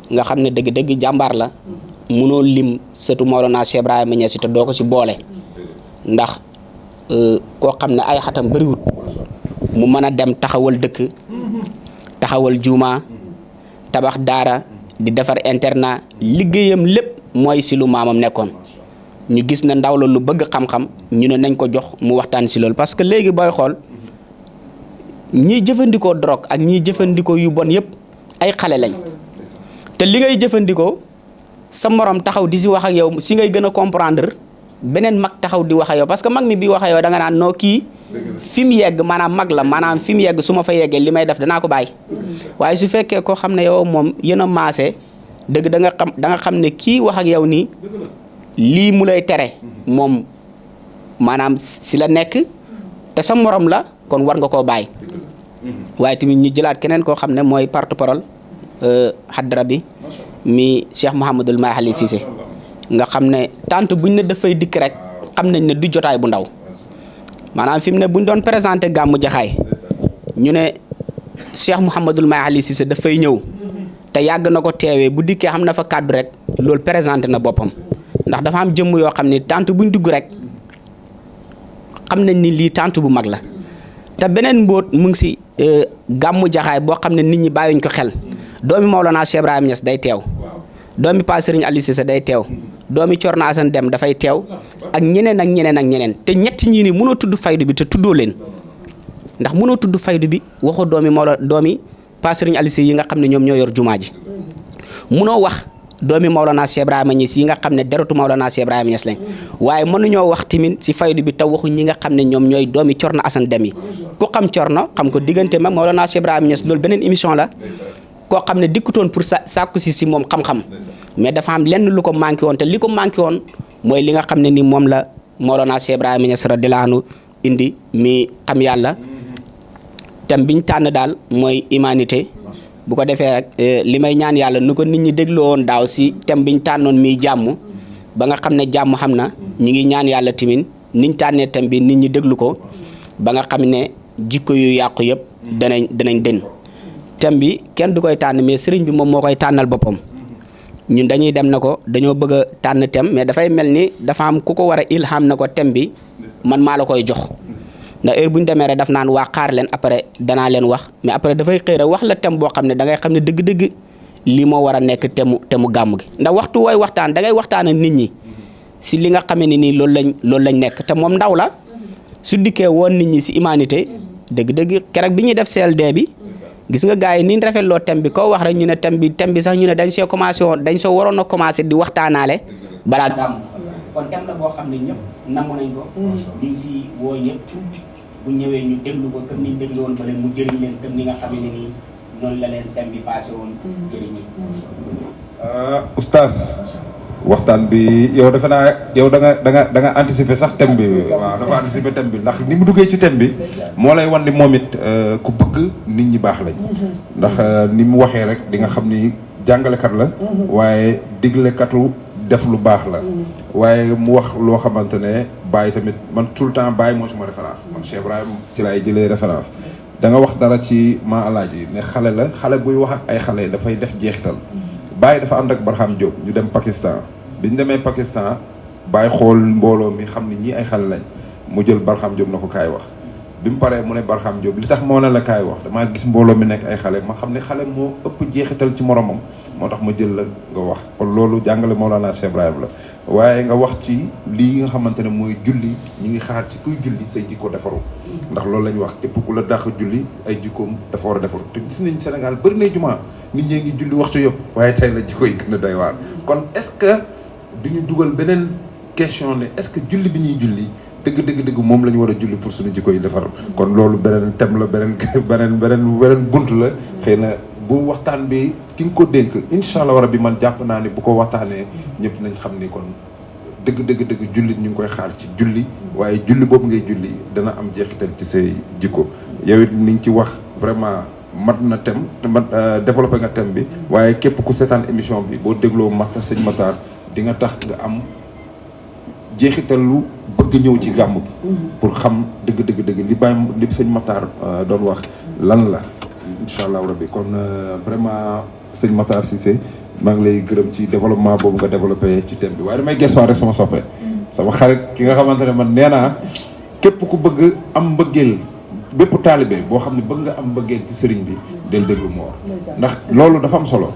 nga xam ne dëgg-dëgg jàmbaar la mënoo lim sëtu Mawlana Cheikh Ibrahima Niass te doo ko si boole ndax koo xam ne ay xatam bëriwut mu mën a dem taxawal dëkk taxawal juuma tabax daara di defar internat liggéeyam lépp mooy si lu maamam nekkoon ñu gis na ndaw la lu bëgg xam-xam ñu ne nañ ko jox mu waxtaan si loolu parce que léegi booy xool ñiy jëfandikoo drogue ak ñiy jëfandikoo yu bon yëpp ay xale lañ te li ngay jëfandikoo sa morom taxaw di si wax ak yow si ngay gën a comprendre beneen mag taxaw di wax ak yow parce que mag mi bi wax ak yow da nga naan noo kii fi mu yegg maanaam mag la maanaam fi mu yegg su ma fa yeggee li may def danaa ko bàyyi waaye su fekkee koo xam ne yow moom yéen a maase dëgg da nga xam ne kii wax ak yow nii lii mu lay tere moom maanaam si la nekk te sa morom la kon war nga koo bàyyi waaye tamit ñu jëlaat keneen koo xam ne mooy porte-parole xadra bi mi Cheikh Mouhamadul Mahi Cissé nga xam ne tant buñ ne dafay dikk rek xam nañ ne du jotaay bu ndaw maanaam fi mu ne buñ doon présenté gàmmu jaxaay ñu ne Cheikh Mouhamadul Mahi Cissé dafay ñëw te yàgg na ko teewee bu dikkee xam na fa kàddu rek loolu présenté na boppam ndax dafa am jëmm yoo xam ne tant buñ dugg rek xam nañ ni lii tant bu mag la te beneen mbóot mu ngi si gàmmu jaxaay boo xam ne nit ñi bàyyuñ ko xel doomi Mawlana Cheikh Ibrahima Niass day teew doomi Pa Serigne Ali Cissé day teew doomi Corna Assane Dem dafay teew ak ñeneen ak ñeneen ak ñeneen te ñett ñii ni mënoo tudd faydu bi te tuddoo leen ndax mënoo tudd faydu bi waxoo doomi Pa Serigne Ali Cissé yi nga xam ne ñoom ñoo yor jumaa ji mënoo wax doomi Mawlana Cheikh Ibrahima Niass yi nga xam ne deretu Mawlana Cheikh Ibrahima Niass lañ waaye mënuñoo wax tamit si faydu bi te waxu ñi nga xam ne ñoom ñooy doomi Corna Assane Dem yi ku xam Corna xam ko diggante mag Mawlana Cheikh Ibrahima Niass loolu beneen émission la koo xam ne dikkutoon pour sàkku si moom xam-xam mais dafa am lenn lu ko manqué woon te li ko manqué woon mooy li nga xam ne ni moom la Mawlana Cheikh Ibrahima Niass radiyallahu anhu indi mi xam yàlla thème biñ tànn daal mooy humanité bu ko defee rek li may ñaan yàlla nu ko nit ñi dégloo woon daaw si thème biñ tànnoon miy jàmm ba nga xam ne jàmm xam na ñu ngi ñaan yàlla tamit niñ tànnee thème bi nit ñi déglu ko ba nga xam ne jikko yu yàqu yëpp danañ dën thème bi kenn du koy tànn mais sëriñ bi moom moo koy tànnal boppam ñun dañuy dem na ko dañoo bëgg a tànn thème mais dafay mel ni dafa am ku ko war a ilham na ko thème bi man maa la koy jox ndax heure bu ñu demee rek daf naan waa xaar leen après danaa leen wax mais après dafay xëy rek wax la thème boo xam ne da ngay xam ne dëgg-dëgg lii moo war a nekk thème mu gàmm gi ndax waxtu wooy waxtaan da ngay waxtaan ak nit ñi si li nga xamee ne nii loolu lañ nekk te moom ndaw la su dikkee woon nit ñi si humanité dëgg-dëgg keroog bi ñuy def CLD bi gis nga gars yi ni ñu rafetloo thème bi koo wax rek ñu ne thème bi sax ñu ne dañ soo waroon a commencé di waxtaanaale balaa gàmm kon thème la boo xam ne ñëpp namm nañ ko liñ si woo ñëpp bu ñëwee ñu déglu ko comme ni ñu déglu woon bale mu jëriñ leen comme ni nga xam ne nii noonu la leen thème bi passé woon jëriñi. oustaz waxtaan bi yow defe naa yow da nga anticiper sax thème bi waaw dafa anticiper thème bi ndax ni mu duggee ci thème bi moo lay wan ni moom it ku bëgg nit ñi baax lañ ndax ni mu waxee rek di nga xam ni jàngalekat la waaye diglekatu def lu baax la waaye mu wax loo xamante ne Baye tamit man tout le temps Baye moo suma référence man Cheikh Ibrahima ci laay jëlee référence da nga wax dara ci ma alaaji ne xale la xale buy wax ak ay xale dafay def jeexital Baye dafa ànd ak Barham Diop ñu dem Pakistan bi ñu demee Pakistan Baye xool mbooloo mi xam ni ñii ay xale lañ mu jël Barham Diop na ko kaay wax bi mu paree mu ne Barham Diop li tax moo ne la kaay wax damaa gis mbooloo mi nekk ay xale ma xam ne xale moo ëpp jeexital ci moromam moo tax ma jël la nga wax kon loolu jàngale Mawlana Cheikh Ibrahima la waaye nga wax ci lii nga xamante ne mooy julli ñu ngi xaar ci kuy julli say jikko defaru ndax loolu la ñu wax képp ku la dàq julli ay jikkoom dafa war a defaru te gis nañ Sénégal bëri na jumaa nit ñee ngi julli waxtu yëpp waaye tey la jikko yi gën a doy waar kon est-ce que duñu dugal beneen question ne est-ce que julli bi ñuy julli dëgg moom la ñu war a julli pour suñu jikko yi defar kon loolu beneen thème la beneen bunt la xëy na bu waxtaan bi ki nga ko dénk incha allah rabbi man jàpp naa ne bu ko waxtaanee ñëpp nañ xam ni kon dëgg jullit ñu ngi koy xaar ci julli waaye julli boobu ngay julli dana am jeexital ci say jikko yow it ni nga ci wax vraiment mat na thème développé nga thème bi waaye képp ku seetaan émission bi boo dégloo Makhtar sëñ Makhtar di nga tax nga am jeexital lu bëgg ñëw ci gàmm gi pour xam dëgg li sëñ Makhtar doon wax lan la incha allah rabbi kon vraiment sëñ Makhtar Cissé maa ngi lay gërëm ci développement boobu nga développé ci thème bi waaye damay gestuwaat rek sama soppe sama xarit ki nga xamante ne man nee naa képp ku bëgg am mbëggeel bépp taalibe boo xam ne bëgg nga am mbëggeel ci sëriñ bi del déglu Mor ndax loolu dafa am solo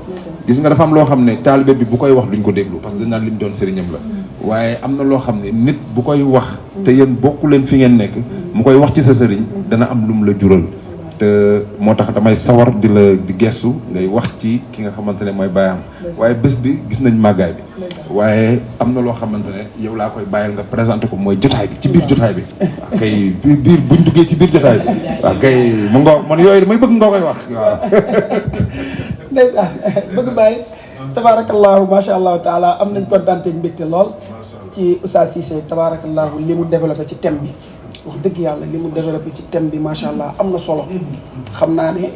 gis nga dafa am loo xam ne taalibe bi bu koy wax duñ ko déglu parce que dañ naan li mu doon sëriñam la waaye am na loo xam ne nit bu koy wax te yéen bokku leen fi ngeen nekk mu koy wax ci sa sëriñ dana am lu mu la jural te moo tax damay sawar di gestu ngay wax ci ki nga xamante ne mooy baayam waaye bés bi gis nañ màggaay bi waaye am na loo xamante ne yow laa koy bàyyil nga présenté ko mooy jotaay bi ci biir jotaay bi waaw kay biir buñ duggee ci biir jotaay bi waaw kay mu ngoo man yooyu damay bëgg ngoo koy wax waaw ndeysaan bëgg bàyyi tabarakallahu macha allahu taala am nañ kontaan ak mbégte lool ci Oustaz Cissé tabarakallahu li mu développé ci thème bi wax dëgg yàlla li mu développé ci thème bi macha allah am na solo xam naa ne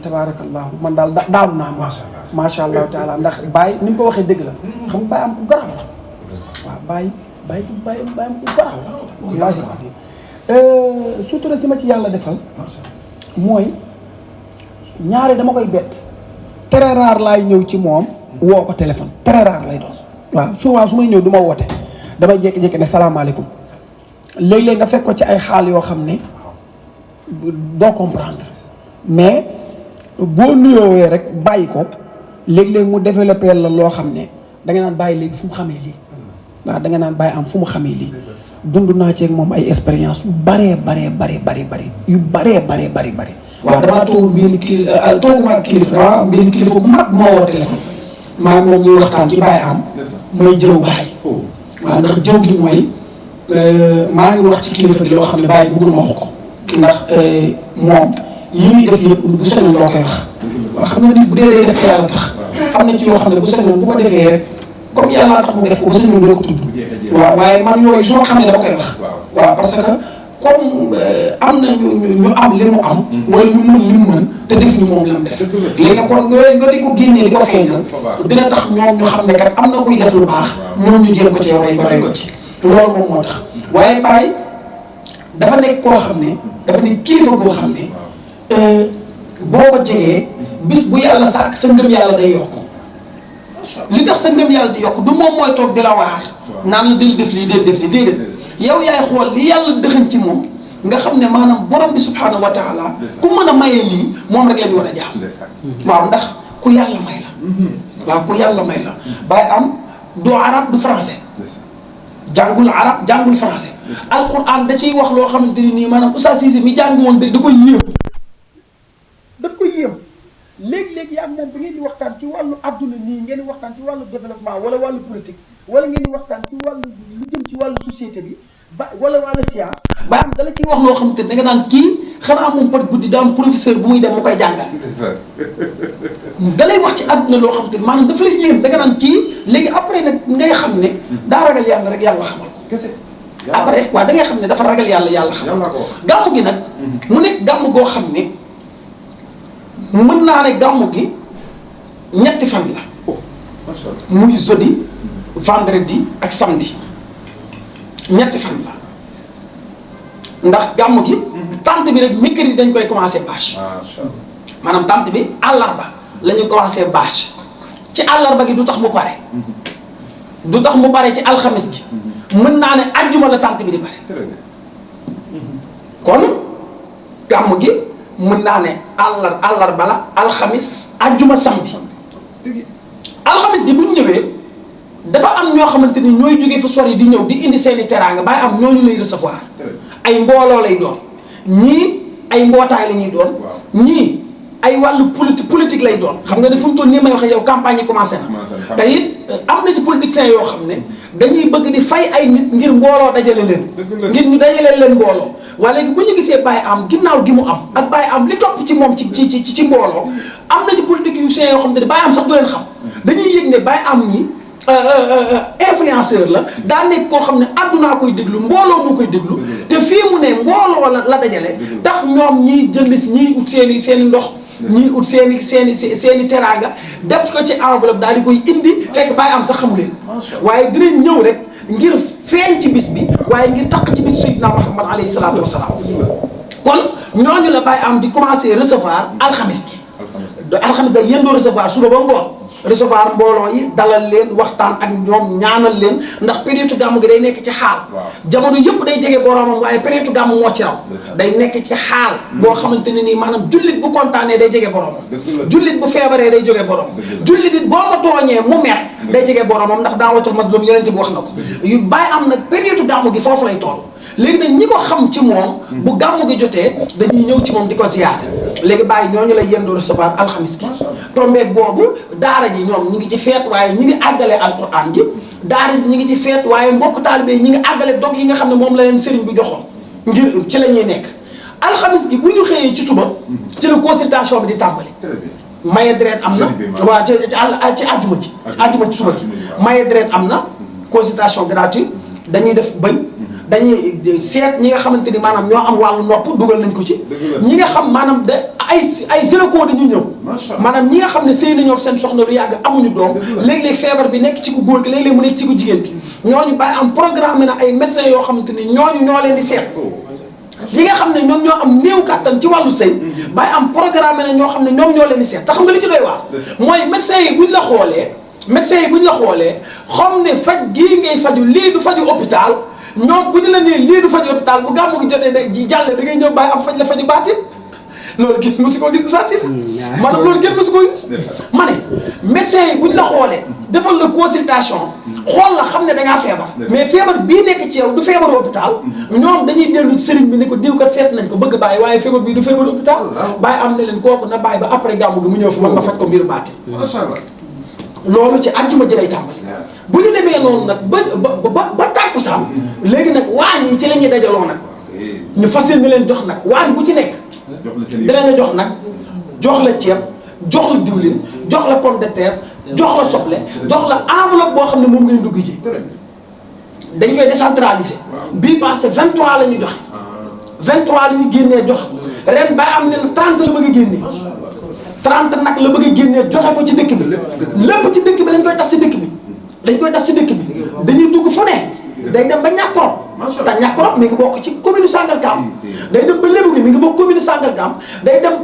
tabarakallahu man daal daaw naa macha allah taala ndax Baye ni mu ko waxee dëgg la xam nga Baye am ku garaaw la waaw Baye am ku garaaw la wallaahi sutura si ma ci yàlla defal mooy ñaare dama koy bett très rare laay ñëw ci moom woo ko téléphone très rare lay doon waaw souvent su may ñëw du ma woote damay jékki-jékki ne salaamaaleykum léeg-léeg nga fekk ko ci ay xaal yoo xam ne doo comprendre mais boo nuyoowee rek bàyyi ko léeg-léeg mu développé la loo xam ne da nga naan bàyyi léegi fu mu xamee lii waaw da nga naan bàyyi am fu mu xamee lii dund naa ci ak moom ay expérience yu bari yu bari waaw damaa toog benn kilifa benn kilifa bu mag moo woo téléphone maa moom ñuy waxtaan ci bàyyi am mooy jëw bàyyi waaw ndax jëw gi mooy maa ngi wax ci kilifa gi loo xam ne bàyyi bëggul ma wax ko ndax moom yi muy def yëpp bu sañoon loo koy wax waaw xam nga nit bu dee day def te yàlla tax am na ci yoo xam ne bu sañoon bu ko defee rek comme yàlla tax mu def ko bu sañoon doo ko tudd waaw waaye man yooyu su ma xam ne dama koy wax waaw parce que comme am na ñu am li mu am wala ñu mën li mu mën te def ñu moom la mu def léegi nag kon nga di ko génnee di ko feeñal dina tax ñoom ñu xam ne kat am na koy def lu baax ñoom ñu jéem ko ci roy ba roy ko ci loolu moom moo tax waaye Baye dafa nekk koo xam ne dafa nekk kilifa boo xam ne boo ko jegee bis bu yàlla sàkk sa ngëm yàlla day yokk li tax sa ngëm yàlla di yokk du moom mooy toog di la waar naan la del def lii déedéet yow yaay xool li yàlla dëxañ ci moom nga xam ne maanaam borom bi subhanahu wa taala ku mën a maye lii moom rek la ñu war a jaam waaw ndax ku yàlla may la waaw ku yàlla may la Baye am du arab du français jàngul arab jàngul français alquran da ciy wax loo xamante ni nii maanaam Oustaz Cissé mi jàng woon da koy yéem daf koy yéem léegi-léegi yaa moom bi ngeen di waxtaan ci wàllu adduna nii ngeen di waxtaan ci wàllu développement wala wàllu politique wala ngeen di waxtaan ci wàllu lu jëm ci wàllu société bi ba wala siya Baye am dala ciy wax loo xam te da nga naan kii xanaa moom par guddi daa am professeur bu muy dem mu koy jàngal dalay wax ci àdduna loo xam te maanaam dafa lay yéem da nga naan kii léegi après nag ngay xam ne daa ragal yàlla rek yàlla xamal ko kese après waaw da ngay xam ne dafa ragal yàlla xamal ko gàmmu gi nag mu nekk gàmmu goo xam ne mën naa ne gàmmu gi ñetti fan la muy jeudi vendredi ak samedi ñetti fan la ndax gàmmu gi tante bi rek mercredi dañ koy commencé bâche maanaam tante bi àllarba la ñu commencé bâche ci àllarba gi du tax mu pare ci alxamis gi mën naa ne ajjuma la tante bi di pare kon gàmmu gi mën naa ne àllarba la alxamis ajjuma samedi alxamis gi bu ñu ñëwee dafa am ñoo xamante ni ñooy jógee fa sori di ñëw di indi seeni teraanga Baye am ñooñu lay recevoir ay mbooloo lay doon ñii ay mbootaay la ñuy doon ñii ay wàllu politique lay doon xam nga ne fu mu toll nii may waxee yow campagne yi commencé na te it am na ci politiciens yoo xam ne dañuy bëgg di fay ay nit ngir mbooloo dajale leen ngir ñu dajale leen mbooloo waaye léegi bu ñu gisee Baye am ginnaaw gi mu am ak Baye am li topp ci moom ci mbooloo am na ci politiciens yoo xam ne Baye am sax du leen xam dañuy yëg ne Baye am ñi influenceur la daa nekk koo xam ne àddunaa koy déglu mbooloo moo koy déglu te fii mu ne mbooloo la dajale tax ñoom ñiy jënd si ñiy ut seen i ndox ñiy ut seen i teraanga def ko ci enveloppe daal di koy indi fekk Baye am sax xamu leen waaye dinañ ñëw rek ngir feeñ ci bis bi waaye ngir taq ci bis Seydina Muhammad alayhi salaatu wasalaam kon ñooñu la Baye am di commencé recevoir alxamis gi alxamis da yéen doo recevoir suba ba ngoon recevoir mbooloo yi dalal leen waxtaan ak ñoom ñaanal leen ndax période gàmmu gi day nekk ci xaal jamono yëpp day jege boromam waaye période gàmmu moo ci raw day nekk ci xaal boo xamante ne nii maanaam jullit bu kontaanee day jege boromam jullit bu feebaree day jóge boromam jullit it boo ko tooñee mu mer day jege boromam ndax daawatul mazlum yonent bi wax na ko yu Baye am nag période gàmmu gi foofu lay toll léegi nag ñi ko xam ci moom bu gàmmu gi jotee dañuy ñëw ci moom di ko ziyaare léegi Baye ñooñu lay yendoo recevoir alxamis gi tombeeg boobu daara ji ñoom ñi ngi ci feet waaye ñi ngi àggale alquran ji daara ji ñi ngi ci feet waaye mbokk taalibe ñi ngi àggale dog yi nga xam ne moom la leen sëriñ bi joxoon ngir ci la ñuy nekk alxamis gi bu ñu xëyee ci suba ci la consultation bi di tàmbali maye deret am na waaw ci àjjuma ci suba ci maye deret am na consultation gratuite dañuy def bëñ dañuy seet ñi nga xamante ni maanaam ñoo am wàllu nopp dugal nañ ko ci ñi nga xam maanaam ay gynéco dañuy ñëw maanaam ñi nga xam ne sëy nañoo ak seen soxna lu yàgg amuñu doom léeg-léeg feebar bi nekk ci ku góor gi léeg-léeg mu nekk ci ku jigéen gi ñooñu Baye am programme na ay médecins yoo xamante ni ñooñu ñoo leen di seet ñi nga xam ne ñoom ñoo am néew kàttan ci wàllu sëy Baye am programme na ñoo xam ne ñoom ñoo leen di seet te xam nga li ci doy waar mooy médecins yi buñ la xoolee xam ne faj gii ngay faju lii du faju hôpital ñoom bu ñu la nee lii du faju hôpital bu gàmmu gi jotee da jàlle da ngay ñëw Baye am faj la faju baatin loolu kenn mësu koo gis Oustaz Cissé maanaam loolu kenn mësu koo gis ma ne médecins yi bu ñu la xoolee defal la consultation xool la xam ne dangaa feebar mais feebar bii nekk ci yow du feebaru hôpital ñoom dañuy dellu ci sëriñ bi ne ko diwkat seet nañ ko bëgg bàyyi waaye feebar bii du feebaru hôpital Baye am ne leen kooku na bàyyi ba après gàmmu gi mu ñëw fi man ma faj ko mbiru baatin loolu ci àjjuma ji lay tàmbali bu ñu demee noonu nag ba tàkkusaan léegi nag waañ yi ci la ñuy dajaloo nag ñu fas yéene leen jox nag waañ bu ci nekk dina la jox nag jox la ceeb jox la diwlin jox la pomme de terre jox la soble jox la enveloppe boo xam ne moom ngay dugg ji dañ koy décentraliser bii passé 23 la ñu joxe 23 la ñu génnee joxe ko ren Baye am ne 30 la bëgg a génnee 30 nag la bëgg a génnee joxe ko ci dëkk bi lépp ci dëkk bi dañ koy tas si dëkk bi dañuy dugg fu ne day dem ba Ñàkkorop te Ñàkkorop mi ngi bokk ci commune Sangalkam day dem ba Lébu gi mi ngi bokk commune Sangalkam day dem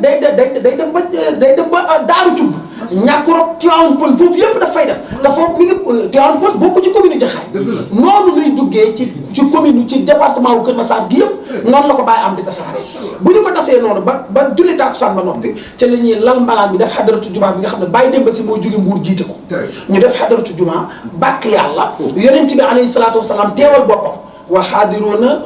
ba Daaru Cubb Ñàkkorop Tivaouane Peulh foofu yëpp daf fay dem te foofu mi ngi Tivaouane Peulh bokk ci commune Jaxaay noonu lay duggee ci commune ci département wu Kër Massar gi yëpp noonu la ko Baye am di tasaaree bu ñu ko tasee noonu ba julli tàkkusaan ba noppi ci la ñuy lal mbalaan bi def xadaratu jumaa bi nga xam ne Baye Demba Si moo jóge Mbuur jiite ko ñu def xadaratu jumaa bàkk yàlla yonent bi alayhi salaatu wasalaam teewal boppam wal xaadiruuna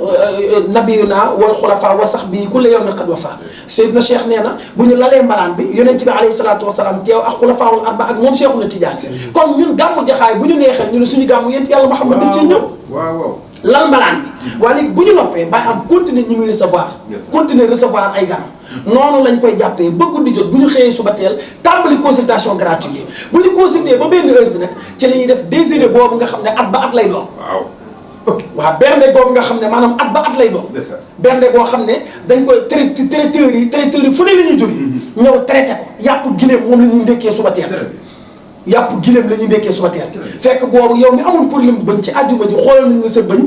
nabiyuna wal xulafa wa sax bii kulla yawmin qad wafa Seydina Cheikh nee na bu ñu lalee mbalaan bi yonent bi alayhi salaatu wasalaam teew ak xulafaawul arba ak moom Cheikhuna Tidiane kon ñun gàmmu Jaxaay bu ñu neexee ñu ne suñu gàmmu yent yàlla Muhammad daf ciy ñëw lal mbalaan bi waaye léegi bu ñu noppee bàyyi am continuer ñi muy recevoir continuer recevoir ay gan noonu lañ koy jàppee ba guddi jot bu ñu xëyee suba teel tàmbali consultation gratuite yi bu ñu consulter ba benn heure bi nag ci la ñuy def désiré boobu nga xam ne at ba at lay doon waaw bernde boobu nga xam ne maanaam at ba at lay doon bernde boo xam ne dañ koy traiteurs yi fu ne la ñuy jóge ñëw traité ko yàpp giléem moom la ñuy ndekkee suba teel yàpp giléem la ñuy ndekkee suba teel fekk boobu yow mi amul problème bëñ ci àjjuma ji xoolal nañ la sa bëñ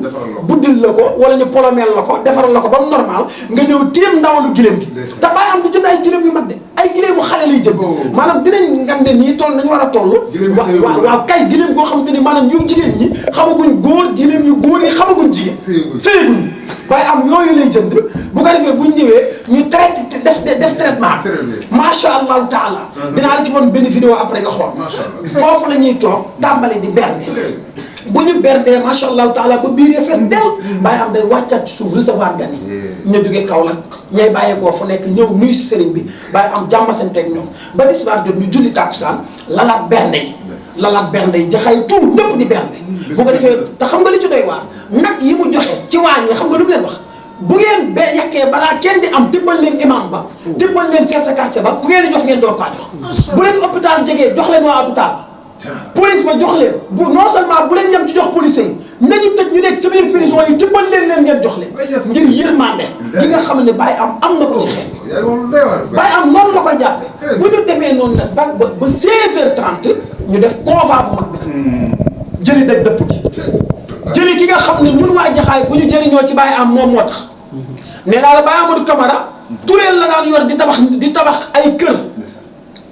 buddil la ko wala ñu polomeel la ko defaral la ko ba mu normal nga ñëw téem ndawalu giléem gi te bàyyi am du jënd ay giléem yu mag de ay giléemu xale lay jënd maanaam dinañ ngande nii toll nañu war a toll waaw kay giléem goo xamante ni maanaam yu jigéen ñi xamaguñ góor giléem yu góor yi xamaguñ jigéen sëyeguñu waaye am yooyu lay jënd bu ko defee buñ ñëwee ñu traité def traitement macha allahu taala dinaa la ci won benn vidéo après nga xool foofu la ñuy toog tàmbali di bernde bu ñu berndee macha allahu taala ba biir ya fees del bàyyi am day wàccaat ci suuf recevoir gan yi ñu jógee Kaolack ñay bàyyeekoo fu nekk ñëw nuyu si sëriñ bi bàyyi am jàmmasanteeg ñoom ba tisbaar jot ñu julli tàkkusaan lalaat bernde yi jaxay tout ñëpp di bernde bu ko defee te xam nga li ci doy waar nag yi mu joxe ci waañ yi xam nga lu mu leen wax bu ngeen ba yekkee balaa kenn di am tibbal leen imam ba tibbal leen chef de quartier ba ku ngeen di jox ngeen door kaa jox bu leen hôpital jegee jox leen waa hôpital ba police ba jox leen bu non seulement bu leen yem ci jox police yi nañu tëj ñu nekk ci biir prison yi tibbal leen ngeen jox leen ngir yërmande gi nga xam ne Baye am na ko ci xeet Baye am noonu la koy jàppee bu ñu demee noonu nag ba 16h30 ñu def convoi bu mag bi nag jëli daj dëpp gi jëli ki nga xam ne ñun waa Jaxaay bu ñu jëriñoo ci Baye am moom moo tax nee naa la Baye Amadou Camara tureel la daan yor di tabax ay kër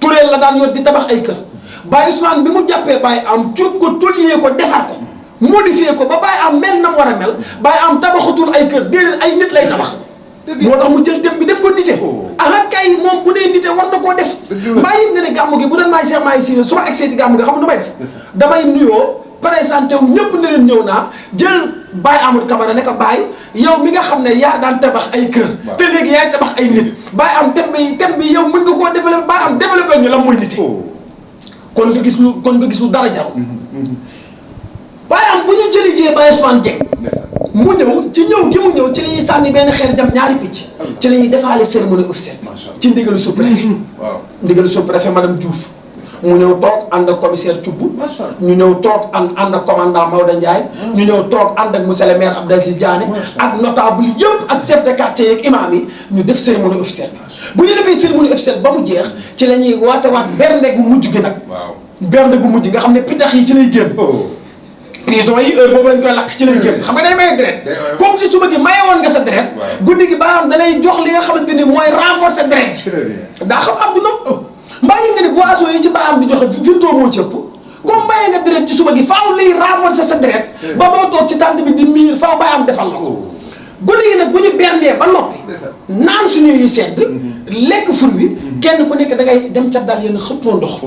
tureel la daan yor di tabax ay kër Baye Ousmane bi mu jàppee Baye am cuub ko tuliyee ko defar ko modifié ko ba Baye am mel na mu war a mel Baye am tabaxatul ay kër déedéet ay nit lay tabax moo tax mu jël thème bi def ko nite aha kay moom bu nee nite war na koo def mbaa yëg nga ne gàmmu gi bu doon maay Cheikh Mahi Cissé su ma egsee ci gàmmu gi xam nga nu may def damay nuyoo présenté wu ñëpp ne leen ñëw naa jël Baye Amadou Camara ne ko Baye yow mi nga xam ne yaa daan tabax ay kër te léegi yaay tabax ay nit Baye am thème bi yow mën nga koo développé Baye am développé ñu la muy nite kon nga gis lu dara jarul Baye am bu ñu jëli jee Baye Ousmane Dieng mu ñëw ci ñëw ci la ñuy sànni benn xeer jam ñaari picc ci la ñuy defaale cérémonie officielle ci ndigalu sous-préfet ndigalu sous-préfet madame Diouf mu ñëw toog ànd ak commissaire Thioub ñu ñëw toog ànd ak commandant Maodo Ndiaye ñu ñëw toog ànd ak monsieur le maire Abdou Aziz Diané ak notable yëpp ak chef de quartier yeeg imam yi ñu def cérémonie officielle bu ñu defee cérémonie officielle ba mu jeex ci la ñuy waat bernde gu mujj gi nag bernde gu mujj nga xam ne pitax yi ci lay génn prison yi heure boobu lañ koy lakk ci lay génn xam nga day maye deret comme ci suba gi maye woon nga sa deret guddi gi ba am da lay jox li nga xamante ni mooy renforcer deret ji daa xam àdduna mbaa yi nga ne boisson yi ci baam di joxe filtoo moo ci ëpp comme maye nga deret ci suba gi faaw liy renforcer sa deret ba doo toog ci tànt bi di miir faaw ba am defal la ko guddi gi nag bu ñu berndee ba noppi naan suñu yu sedd lekk fur bi kenn ku nekk da ngay dem ca dal yenn xëppoo ndox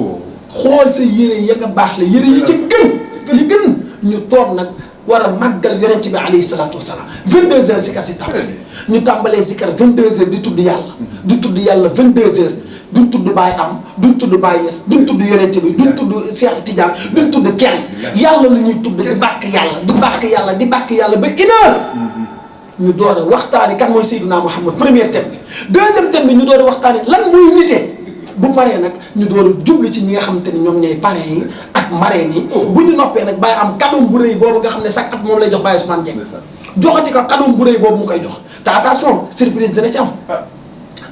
xool sa yére ya nga baax la yére yi ci gën ñu toog nag war a màggal yonent bi alayhi salaatu wasalaam 22h sikar si tàmbali ñu tàmbalee sikar 22h di tudd yàlla 22h duñ tudd Baye am duñ tudd Baye Niass duñ tudd yonent bi duñ tudd Cheikh Tidiane duñ tudd kenn yàlla la ñuy tudd di bàkk yàlla ba 1h ñu door a waxtaani kan mooy Seydina Mouhamed premier thème bi deuxième thème bi ñu door a waxtaani lan mooy nite bu paree nag ñu door a jubli ci ñi nga xamante ni ñoom ñooy parrain yi ak marraine yi bu ñu noppee nag Baye am cadeau bu rëy boobu nga xam ne chaque at moom lay jox Baye Ousmane Dieng joxati ko cadeau bu rëy boobu mu koy jox te attention surprise dana ci am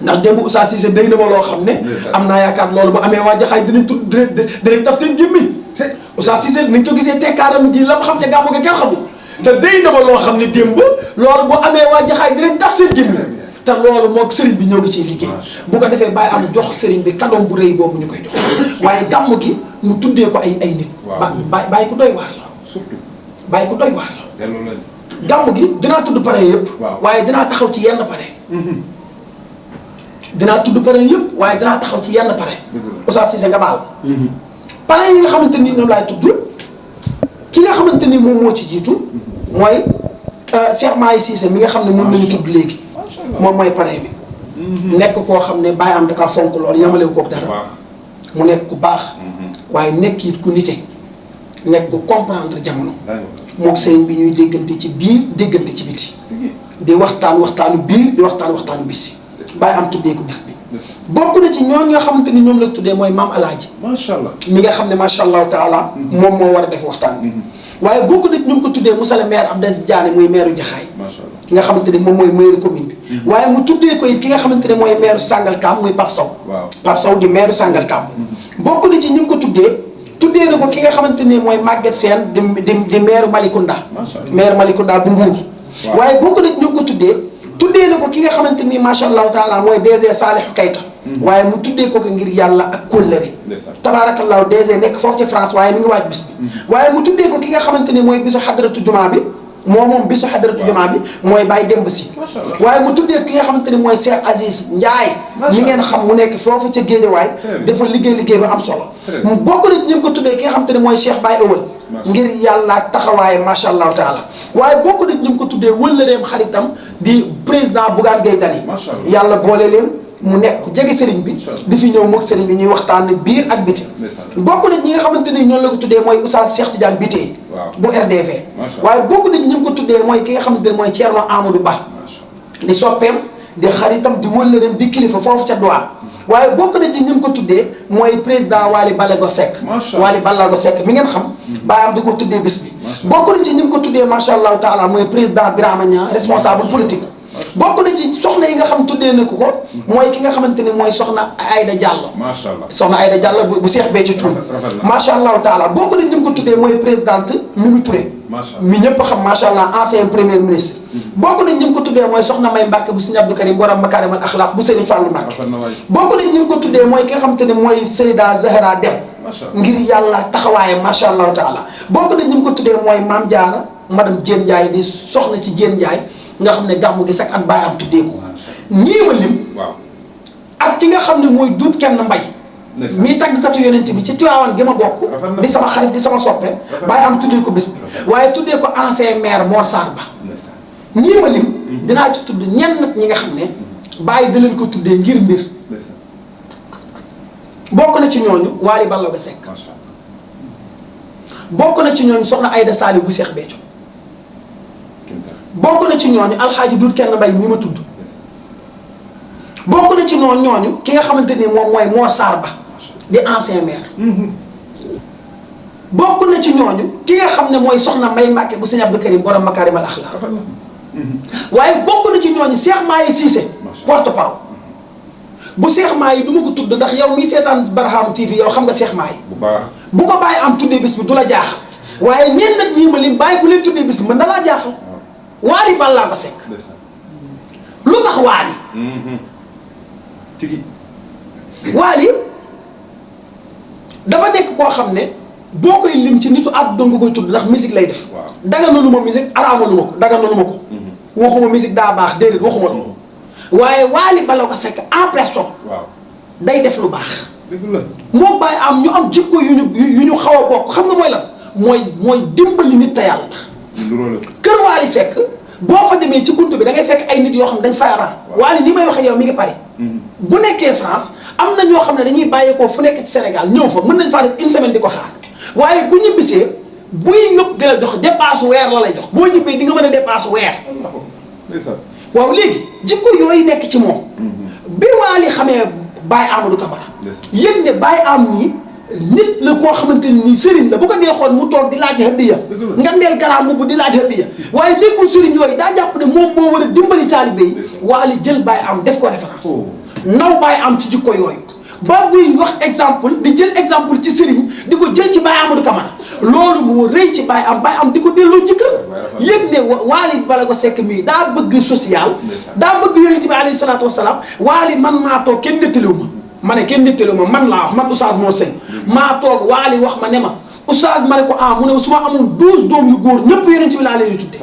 ndax démb Oustaz Cissé day na ma loo xam ne am naa yaakaar loolu bu amee waa Jaxaay dinañ taf seen gémmiñ Oustaz Cissé nañ ko gisee tekkaaram gi la ma xam ca gàmmu ga kenn xamul te day na ma loo xam ne démb loolu bu amee waa Jaxaay dinañ taf seen gémmiñ te loolu moom sëriñ bi ñoo ngi ciy liggéey bu ko defee Baye am jox sëriñ bi cadeau bu rëy boobu ñu koy jox waaye gàmmu gi mu tuddee ko ay nit bàyyi ko doy waar la surtout bàyyi ko doy waar la gàmmu gi dinaa tudd pare yëpp waaye dinaa taxaw ci yenn pare dinaa tudd pare yëpp waaye dinaa taxaw ci yenn pare Oustaz Cissé nga baal pare yi nga xamante ni ñoom laay tudd ki nga xamante ni moom moo ci jiitu mooy Cheikh Mahi Cissé mi nga xam ne moom la ñu tudd léegi moom mooy pare bi nekk koo xam ne Baye am da kaa fonk lool yamalewu kook dara mu nekk ku baax waaye nekk it ku nite nekk ko comprendre jamono mook sëriñ bi ñuy déggante ci biir déggante ci biti di waxtaanu biir di waxtaanu bis bàyyi am tuddee ko bis bi bokk na ci ñooñu nga xamante ni ñoom la tuddee mooy maam alaaji macha allah mi nga xam ne macha allahu taala moom moo war a def waxtaan bi waaye bokk na ci ñu ngi ko tuddee Moussa le maire Abdou Diané muy maire Jaxaay ki nga xamante ni moom mooy maire commune bi waaye mu tuddee ko it ki nga xamante ne mooy maire Sangalkam muy Pape Sow Pape Sow di maire Sangalkam bokk na ci ñu ngi ko tuddee na ko ki nga xamante ni mooy Maguette Sène di maire Malicounda maire Malicounda bu Mbour waaye bokk na ci ñu ngi ko tuddee na ko ki nga xamante ni macha allahu taala mooy DG Salihou Keita waaye mu tuddee ko ngir yàlla ak kóllëre tabaarakallaahu DG nekk foofu ci France waaye mi ngi waaj bis bi waaye mu tuddee ko ki nga xamante ni mooy bisu xadaratu jumaa bi moom bisu xadaratu jumaa bi mooy Baye Demba Si waaye mu tuddee ki nga xamante ni mooy Cheikh Aziz Ndiaye mi ngeen xam mu nekk foofu ca Géejawaay dafa liggéey ba am solo mu bokk na ci ñu ko tuddee ki nga xamante ni mooy Cheikh Baye Ewal ngir yàlla ak taxawaay macha allahu taala waaye bokk na ci ñu ko tuddee wëllëreem xaritam di président Bougane Gueye Dany yàlla boole leen mu nekk jege sëriñ bi di fi ñëw moog sëriñ bi ñuy waxtaan biir ak biti bokk na ñi nga xamante ni ñoonu la ko tuddee mooy Oustaz Cheikh Tidiane Biteye bu RDV waaye bokk na ñi nga ko tuddee mooy ki nga xamante ni mooy Thierno Amadou Ba di soppeem di xaritam di wëllëreem di kilifa foofu ca Douane waaye bokk na ci ñi nga ko tuddee mooy président Waly Balago Seck Waly Balago Seck mi ngeen xam baayam di ko tuddee bis bi bokk na ci ñi nga ko tuddee macha allahu taala mooy président Birama Niang responsable politique bokk na ci soxna yi nga xam tuddee na ko mooy ki nga xamante ni mooy soxna Aïda Diallo macha allah soxna Aïda Diallo bu Cheikh Béthio Thioune macha allahu taala bokk na ñu ko tuddee mooy présidente Mimi Touré mi ñëpp xam macha allah ancien premier ministre bokk na ñu ko tuddee mooy soxna May Mbacke bu Serigne Abdou Karim borom Makarimal Akhlaq bu Serigne Fallou Mbacke bokk na ñu ko tuddee mooy ki nga xamante ni mooy Seyda Zahra Dem ngir yàlla taxawaayam macha allahu taala bokk na ñu ko tuddee mooy Mame Diarra madame Diène Ndiaye di soxna ci Diène Ndiaye nga xam ne gàmmu gi sax at bàyyi am tuddee ko ñii ma lim ak ki nga xam ne mooy duut kenn mbay mii tàggkatu yonent bi ci Tiwaawan gi ma bokk di sama xarit di sama soppe bàyyi am tuddee ko bés bi waaye tuddee ko ancien maire Mor Sarr Ba ñii ma lim dinaa ci tudd ñenn nag ñi nga xam ne bàyyi da leen ko tuddee ngir mbir bokk na ci ñooñu Waly Ballago Seck bokk na ci ñooñu soxna Aïda Saliou bu Cheikh Béthio bokk na ci ñooñu alxaaji dut kenn mbay ñi ma tudd bokk na ci ñooñu ki nga xamante ni moom mooy Mor Sarr Ba di ancien maire bokk na ci ñooñu ki nga xam ne mooy soxna May Mbacke bu Serigne Abdou Karim borom Makarimal Akhlaq waaye bokk na ci ñooñu Cheikh Maye Cissé porte parole bu Cheikh Maye du ma ko tudd ndax yow miy seetaan Barham TV yow xam nga Cheikh Maye bu ko bàyyi am tuddee bis bi du la jaaxal waaye ñenn nag ñii ma lim bàyyi bu leen tuddee bis bi mën na laa jaaxal Waly Ballago Seck lu tax Waly Waly dafa nekk koo xam ne boo koy lim ci nitu àdduna nga koy tudd ndax musique lay def daganalu ma musique araamalu ma ko daganalu ma ko waxuma musique daa baax déedéet waxuma la ko waaye Waly Ballago Seck en personne day def lu baax moo bàyyi am ñu am jikko yu ñu xaw a bokk xam nga mooy lan mooy dimbali nit te yàlla tax kër Waly Seck boo fa demee ci buntu bi da ngay fekk ay nit yoo xam ne dañ fay ran Waly ni may waxee yow mi ngi Paris bu nekkee France am na ñoo xam ne dañuy bàyyeekoo fu nekk ci Sénégal ñëw fa mën nañ faa def une semaine di ko xaar waaye bu ñibbisee buy ñëpp di la jox dépasse weer la lay jox boo ñibbee di nga mën a dépasse weer waaw léegi jikko yooyu nekk ci moom bi Waly xamee Baye Amadou Camara yëg ne Baye am nii nit la koo xamante ni sëriñ la bu ko neexoon mu toog di laaj hadiya nga ndeel garaam bu di laaj hadiya waaye nekkul sëriñ yooyu daa jàpp ne moom moo war a dimbali taalibe yi Waly jël Baye am def ko référence naw Baye am ci jikko yooyu ba buy wax exemple di jël exemple ci sëriñ di ko jël ci Baye Amadou Camara loolu moo rëy ci Baye am di ko delloo njëkkal yëg ne Waly Ballago Seck mii daa bëgg social daa bëgg yonent bi alayhi salaatu wasalaam Waly man maa toog kenn nettaliwu ma ne kenn nettaliwu ma man laa wax man oustaz moo sëy maa toog Waly wax ma ne ma oustaz ma ne ko mu ne su ma amoon 12 doom yu góor ñëpp yonent bi laa leen di tudde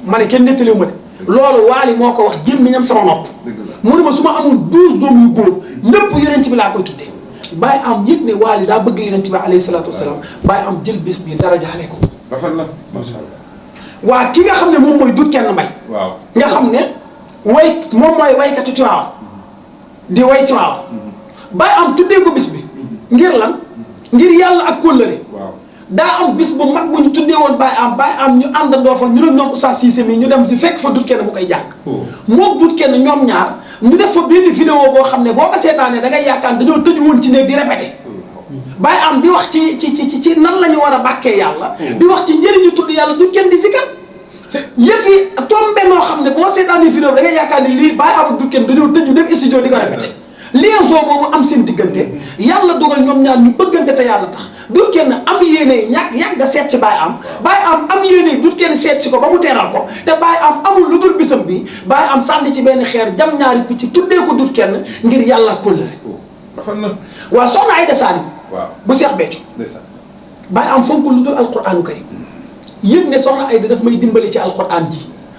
ma ne kenn nettaliwu ma de loolu Waly moo ko wax gémmiñam sama nopp mu ne ma su ma amoon 12 doom yu góor ñëpp yonent bi laa koy tuddee Baye am yëg ne Waly daa bëgg yonent bi alayhi salaatu wasalaam Baye am jël bés bi dara jaale ko rafet na macha allah waa ki nga xam ne moom mooy dut kenn mbay nga xam ne moom mooy waykatu Tiwaawan di way Tiwaawan Baye am tuddee ko bis bi ngir lan ngir yàlla ak kóllëre daa am bis bu mag bu ñu tuddee woon Baye Am ñu àndandoo fa ñu ne ñoom Oustaz Cissé mi ñu dem di fekk fa dut kenn mu koy jàng. moom dut kenn ñoom ñaar ñu def fa benn vidéo boo xam ne boo ko seetaanee da ngay yaakaar dañoo tëju woon ci néeg di répété. Baye Am di wax ci nan la ñu war a bàkkee yàlla. di wax ci njëriñu tudd yàlla dut kenn di sikkat. yëf yi tombé noo xam ne boo seetaanee vidéo bi da ngay yaakaar ni lii Baye Am ak dut kenn dañoo tëju dem studio di ko répété. liaison boobu am seen diggante yàlla dogal ñoom ñaar ñu bëggante te yàlla tax dut kenn am yéene yàgg seet ci Baye Am yéene dut kenn seet ci ko ba mu teeral ko te Baye Am amul lu dul bisam bi Baye Am sànni ci benn xeer jam ñaari picc tuddee ko dut kenn ngir yàlla kóllëre. waaw soxna Aïda Saliou bu Seex Béthio Baye Am fonk lu dul alquranu karim yëg ne soxna Aïda daf may dimbali ci alquran ji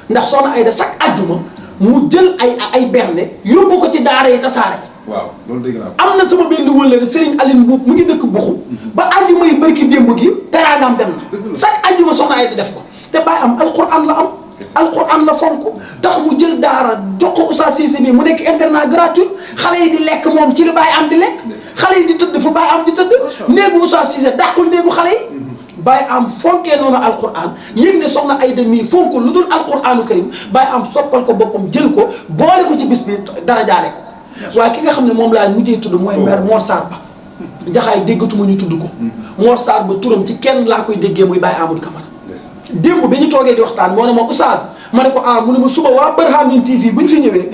ndax soxna Aïda chaque àjjuma mu jël ay bernde yóbbu ko ci daara yi tasaare ko. waaw loolu dégg naa am na sama benn wëllëre Serigne Aline Mbuub mu ngi dëkk Buxum ba àjjuma yi barki démb gi teraangam dem na chaque àjjuma soxna Aïda def ko te Baye Am alquran la am alquran la fonk tax mu jël daara jox ko Oustaz Cissé bi mu nekk internat gratuit xale yi di lekk moom ci li Baye Am di lekk xale yi di tëdd fu Baye Am di tëdd néegu Oustaz Cissé dàqul néegu xale yi Baye Am fonkee noonu alquran yëg ne soxna Aïda mii fonk lu dul alquranu karim Baye Am soppal ko boppam jël ko boole ko ci bis bi dara jaale ko waaye ki nga xam ne moom laa mujjee tudd mooy maire Mor Sarr Ba jaxaay déggatuma ñu tudd ko Mor Sarr Ba turam ci kenn laa koy déggee muy Baye Amadou Camara démb bi ñu toogee di waxtaan moo ne ma Oustaz ma ne ko mu ne ma suba waa Barhamiennes TV bu ñu fi ñëwee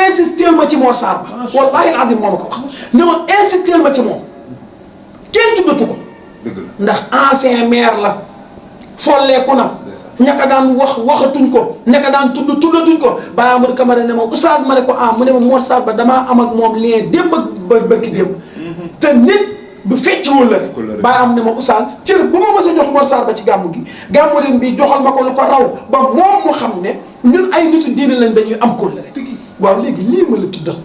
insistel ma ci Mor Sarr Ba wallahi azim moo ma ko wax ne ma insistel ma ci moom kenn tuddatu ko ndax ancien maire la folleeku na ñaka daan waxatuñ ko ñaka daan tuddatuñ ko Baye Amadou Camara ne ma Oustaz ma ne ko mu ne ma Mor Sarr Ba damaa am ak moom lien démb ak bërki démb te nit du fecc wala rek Baye Am ne ma Oustaz cër bu ma mës a jox Mor Sarr Ba ci gàmmu gi gàmmu ren bi joxal ma ko lu ko raw ba moom mu xam ne ñun ay nitu diine lañ dañuy am kóol rek waaw léegi lii ma la tuddal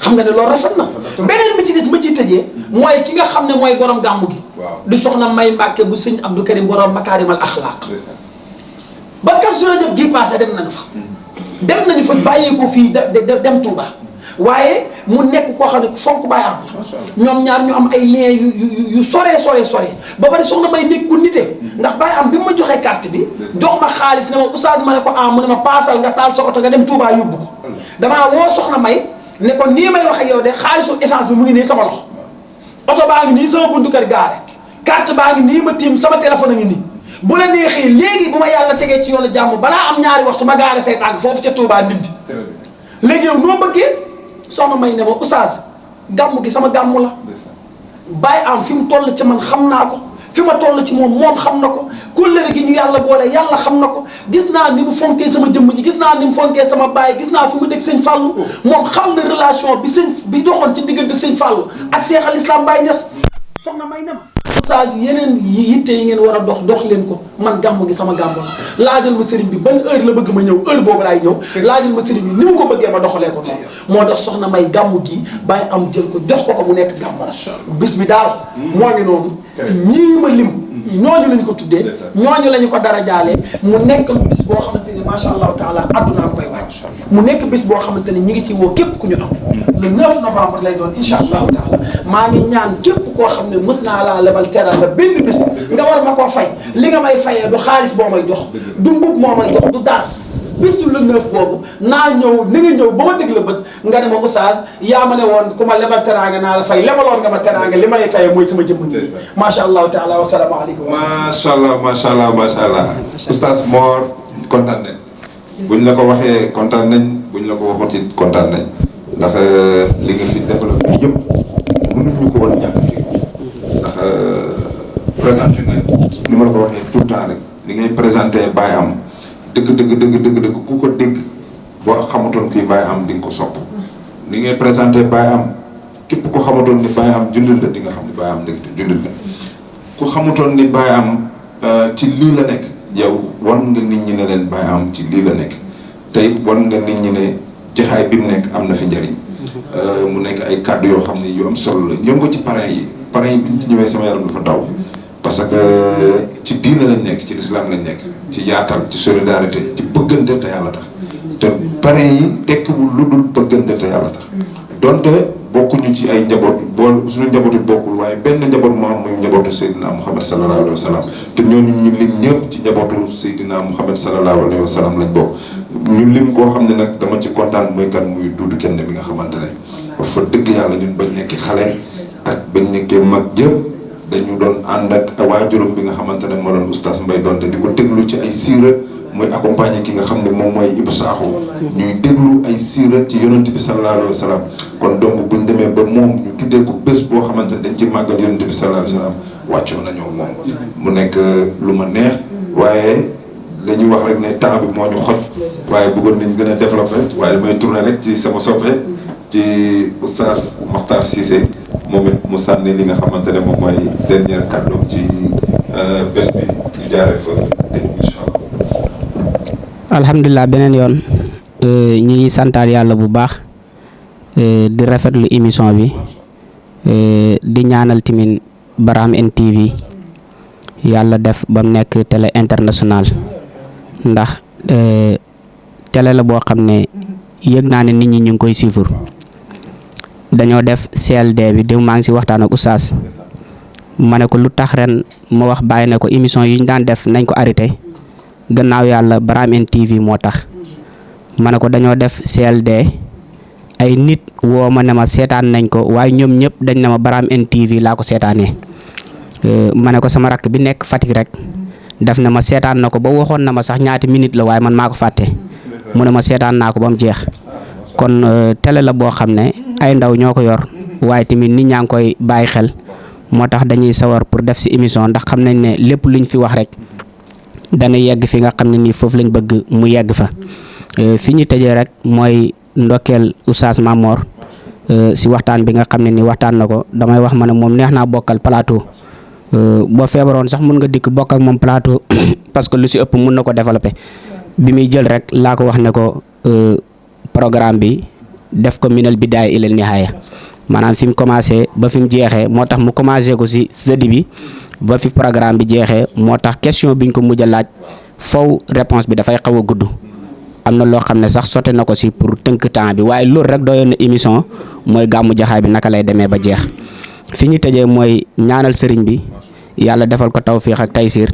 xam nga ne loolu rafet na beneen bi ci des ma ciy tëjee mooy ki nga xam ne mooy borom gàmmu gi du soxna May Mbàkke bu sëñ Abdou Karim borom makaarimal axlaaq ba Kazu Rajab gi passé dem nañu fa bàyyi ko fii dem Touba waaye mu nekk koo xam ne ku fonk Baye Am la ñoom ñaar ñu am ay liens yu sore ba bari soxna May nekk ku nite ndax Baye Am bi ma joxee carte bi jox ma xaalis ne ma Oustaz ma ne ko mu ne ma paasal nga taal sa oto nga dem Touba yóbbu ko damaa woo soxna May ne ko nii may wax ak yow de xaalisu essence bi mu ngi nii sama loxo oto baa ngi nii sama buntu kër gaare carte baa ngi nii ma tiim sama téléphone a ngi nii bu la neexee léegi bu ma yàlla tegee ci yoonu jàmm balaa am ñaari waxtu ma gaare say tànk foofu ca Touba Ndindi léegi yow noo bëggee soxna May ne ma Oustaz gàmmu gi sama gàmmu la Baye Am fi mu toll ci man xam naa ko fi ma toll ci moom xam na ko kóllëre gi ñu yàlla boole yàlla xam na ko gis naa ni mu fonkee sama jëmm ji gis naa ni mu fonkee sama baay gis naa fi mu teg sëñ Fallou moom xam na relation bi doxoon ci diggante sëñ Fallou ak Cheikh Al Islam Baye Niass soxna May ne ma Oustaz yeneen yitte yi ngeen war a dox leen ko man gàmmu gi sama gàmmu la laajal ma sëriñ bi ban heure la bëgg ma ñëw heure boobu laay ñëw laajal ma sëriñ bi ni mu ko bëggee ma doxalee ko noonu moo tax soxna May gàmmu gi Baye Am jël ko jox ko mu nekk gàmmu bis bi daal moo ngi noonu ñii ma lim ñooñu lañ ko tuddee ñooñu lañu ko dara jaalee mu nekk bis boo xamante ni macha allahu taala addunaa koy wàcc mu nekk bis boo xamante ni ñi ngi ci woo képp ku ñu am le 9 novembre lay doon incha allahu taala maa ngi ñaan képp koo xam ne mës naa laa lebal teraanga benn bis nga war ma koo fay li nga may fayee du xaalis boo may jox du mbub moo may jox du dara bisu le 9 boobu naa ñëw ni nga ñëw ba ma dégg la bët nga ne ma Oustaz yaa ma ne woon ku ma lebal teraanga naa la fay lebaloon nga ma teraanga li ma lay fayee mooy sama jëmm ngi nii macha allahu taala wasalaamaaleykum macha allah Oustaz Mor kontaan nañ buñ la ko waxee kontaan nañ buñ la ko waxut it kontaan nañ ndax li nga fi développé yëpp mënuñu ko woon ñàkk ndax présenté nga ni ma la ko waxee tout le temps rek li ngay présenté Baye Am dëgg ku ko dégg boo xamutoon kii Baye Am di nga ko sopp ni ngay présenté Baye Am képp ko xamutoon ni Baye Am jullit la di nga xam ni Baye Am ndekete jullit la ku xamutoon ni Baye Am ci lii la nekk yow wan nga nit ñi ne leen Baye Am ci lii la nekk tey wan nga nit ñi ne jaxaay bi mu nekk am na fi njariñ mu nekk ay kàddu yoo xam ne yu am solo la ñëw nga ci parrain yi bi ñu ñëwee sama yaram dafa daw parce que ci diine lañ nekk ci lislaam lañ nekk ci yaatal ci solidarité ci bëggante te yàlla tax te parrain yi tekkiwul lu dul bëggante te yàlla tax donte bokkuñu ci ay njaboot suñu njabootu bokkul waaye benn njaboot moo am muy njabootu Seydina Muhammad sallallahu alayhi wa sallam te ñooñu ñu lim ñëpp ci njabootu Seydina Muhammad sallallahu alayhi wa sallam lañ bokk. ñu lim koo xam ne nag dama ci kontaan muy kan muy Duudu Kenn bi nga xamante ne wax fa dëgg yàlla ñun bañ nekkee xale ak bañ nekkee mag jëm dañu doon ànd ak waajuram bi nga xamante ne moo doon oustaz Mbaye doon te di ko déglu ci ay siira mooy accompagner ki nga xam ne moom mooy Ibou Sakho ñuy déglu ay siira ci yonent bi sallallahu alayhi wa sallam kon donc buñ demee ba moom ñu tuddee ko bés boo xamante ne dañ ci màggal yonent bi sallallahu alayhi wa sallam wàccoo nañoo moom mu nekk lu ma neex waaye dañuy wax rek ne temps bi moo ñu xoj waaye bëggoon nañ gën a développé waaye damay tourné rek ci sama soppe ci oustaz Makhtar Cissé moom it mu sànni li nga xamante ne moom mooy dernier kàddu ci bés bi ñu jaaree fa te incha allah. alhamdulilah beneen yoon ñu ngi santaat yàlla bu baax di rafetlu émission bi di ñaanal tamit Barham NTV yàlla def ba mu nekk télé international ndax télé la boo xam ne yëg naa ne nit ñi ñu ngi koy suivre dañoo def CLD bi di maa ngi si waxtaan ak oustaz ma ne ko lu tax ren ma wax bàyyi ne ko émission yi ñu daan def nañ ko arrêté gannaaw yàlla Barham NTV moo tax ma ne ko dañoo def CLD ay nit woo ma ne ma seetaan nañ ko waaye ñoom ñëpp dañ ne ma Barham NTV laa ko seetaanee ma ne ko sama rakk bi nekk Fatick rek def na ma seetaan na ko ba waxoon na ma sax ñaati minute la waaye man maa ko fàtte mu ne ma seetaan naa ko ba mu jeex kon télé la boo xam ne ay ndaw ñoo ko yor waaye tamit nit ñaa ngi koy bàyyi xel moo tax dañuy sawar pour def ci émission ndax xam nañ ne lépp luñ fi wax rek dana yegg fi nga xam ne nii foofu lañ bëgg mu yegg fa fi ñu tëjee rek mooy ndokkeel oustaz Mamor ci waxtaan bi nga xam ne nii waxtaan na ko damay wax ma ne moom neex naa bokkal plateau boo feebaroon sax mun nga dikk bokk ak moom plateau parce que lu ci ëpp mun na ko développer bi muy jël rek laa ko wax ne ko programme bi def ko minal bidaaya ilal nihaaya maanaam fi mu commencé ba fi mu jeexee moo tax mu commencé ko ci jeudi bi ba fi programme bi jeexee moo tax question biñ ko mujj a laaj faw réponse bi dafay xaw a gudd am na loo xam ne sax sotte na ko ci pour tënk temps bi waaye loolu rek doyoon na émission mooy gàmmu jaxaay bi naka lay demee ba jeex fi ñu tëjee mooy ñaanal sëriñ bi yàlla defal ko tawfiix ak taysiir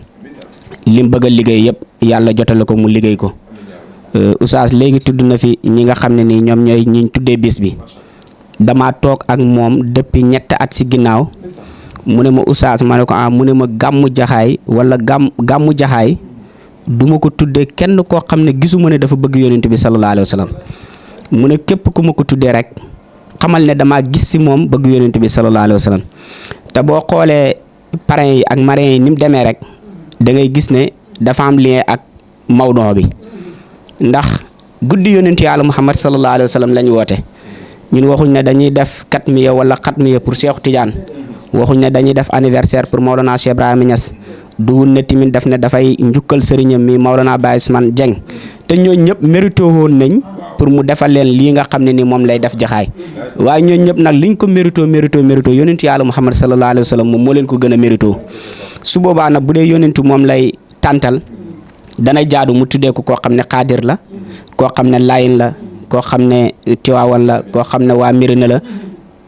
lim bëgg a liggéey yëpp yàlla jotale ko mu liggéey ko oustaz léegi tudd na fi ñi nga xam ne nii ñoom ñooy ñiñ tuddee bis bi dama toog ak moom depuis 3 at ci ginnaaw mu ne ma oustaz ma ne ko mu ne ma gàmmu jaxaay wala gàmmu jaxaay du ma ko tuddee kenn koo xam ne gisuma ne dafa bëgg yonent bi sallallahu alayhi wa sallam mu ne képp ku ma ko tuddee rek xamal ne damaa gis ci moom bëgg yonent bi sallallahu alayhi wa sallam te boo xoolee parrain yi ak marraine yi ni mu demee rek da ngay gis ne dafa am lien ak mawdoo bi ndax guddi yonent yàlla Muhammad sallallahu alayhi wa sallam la ñu woote ñun waxuñ ne dañuy def katmiya wala xatmiya pour Cheikh Tidiane waxuñ ne dañuy def anniversaire pour Maolana Cheikh Ibrahima Niass duwul ne tamit daf ne dafay njukkal sëriñam mi Maolana Baye Ousmane Dieng te ñooñu ñëpp mérito woon nañ pour mu defal leen lii nga xam ne ni moom lay def jaxaay waaye ñooñu ñëpp nag liñ ko mérito yonentu yàlla Muhammad sallallahu alayhi wa sallam moom moo leen ko gën a mérito su boobaa nag bu dee yonentu moom lay tàntal danay jaadu mu tuddee ko koo xam ne xaadir la koo xam ne layin la koo xam ne tiwaawan la koo xam ne waa Mirina la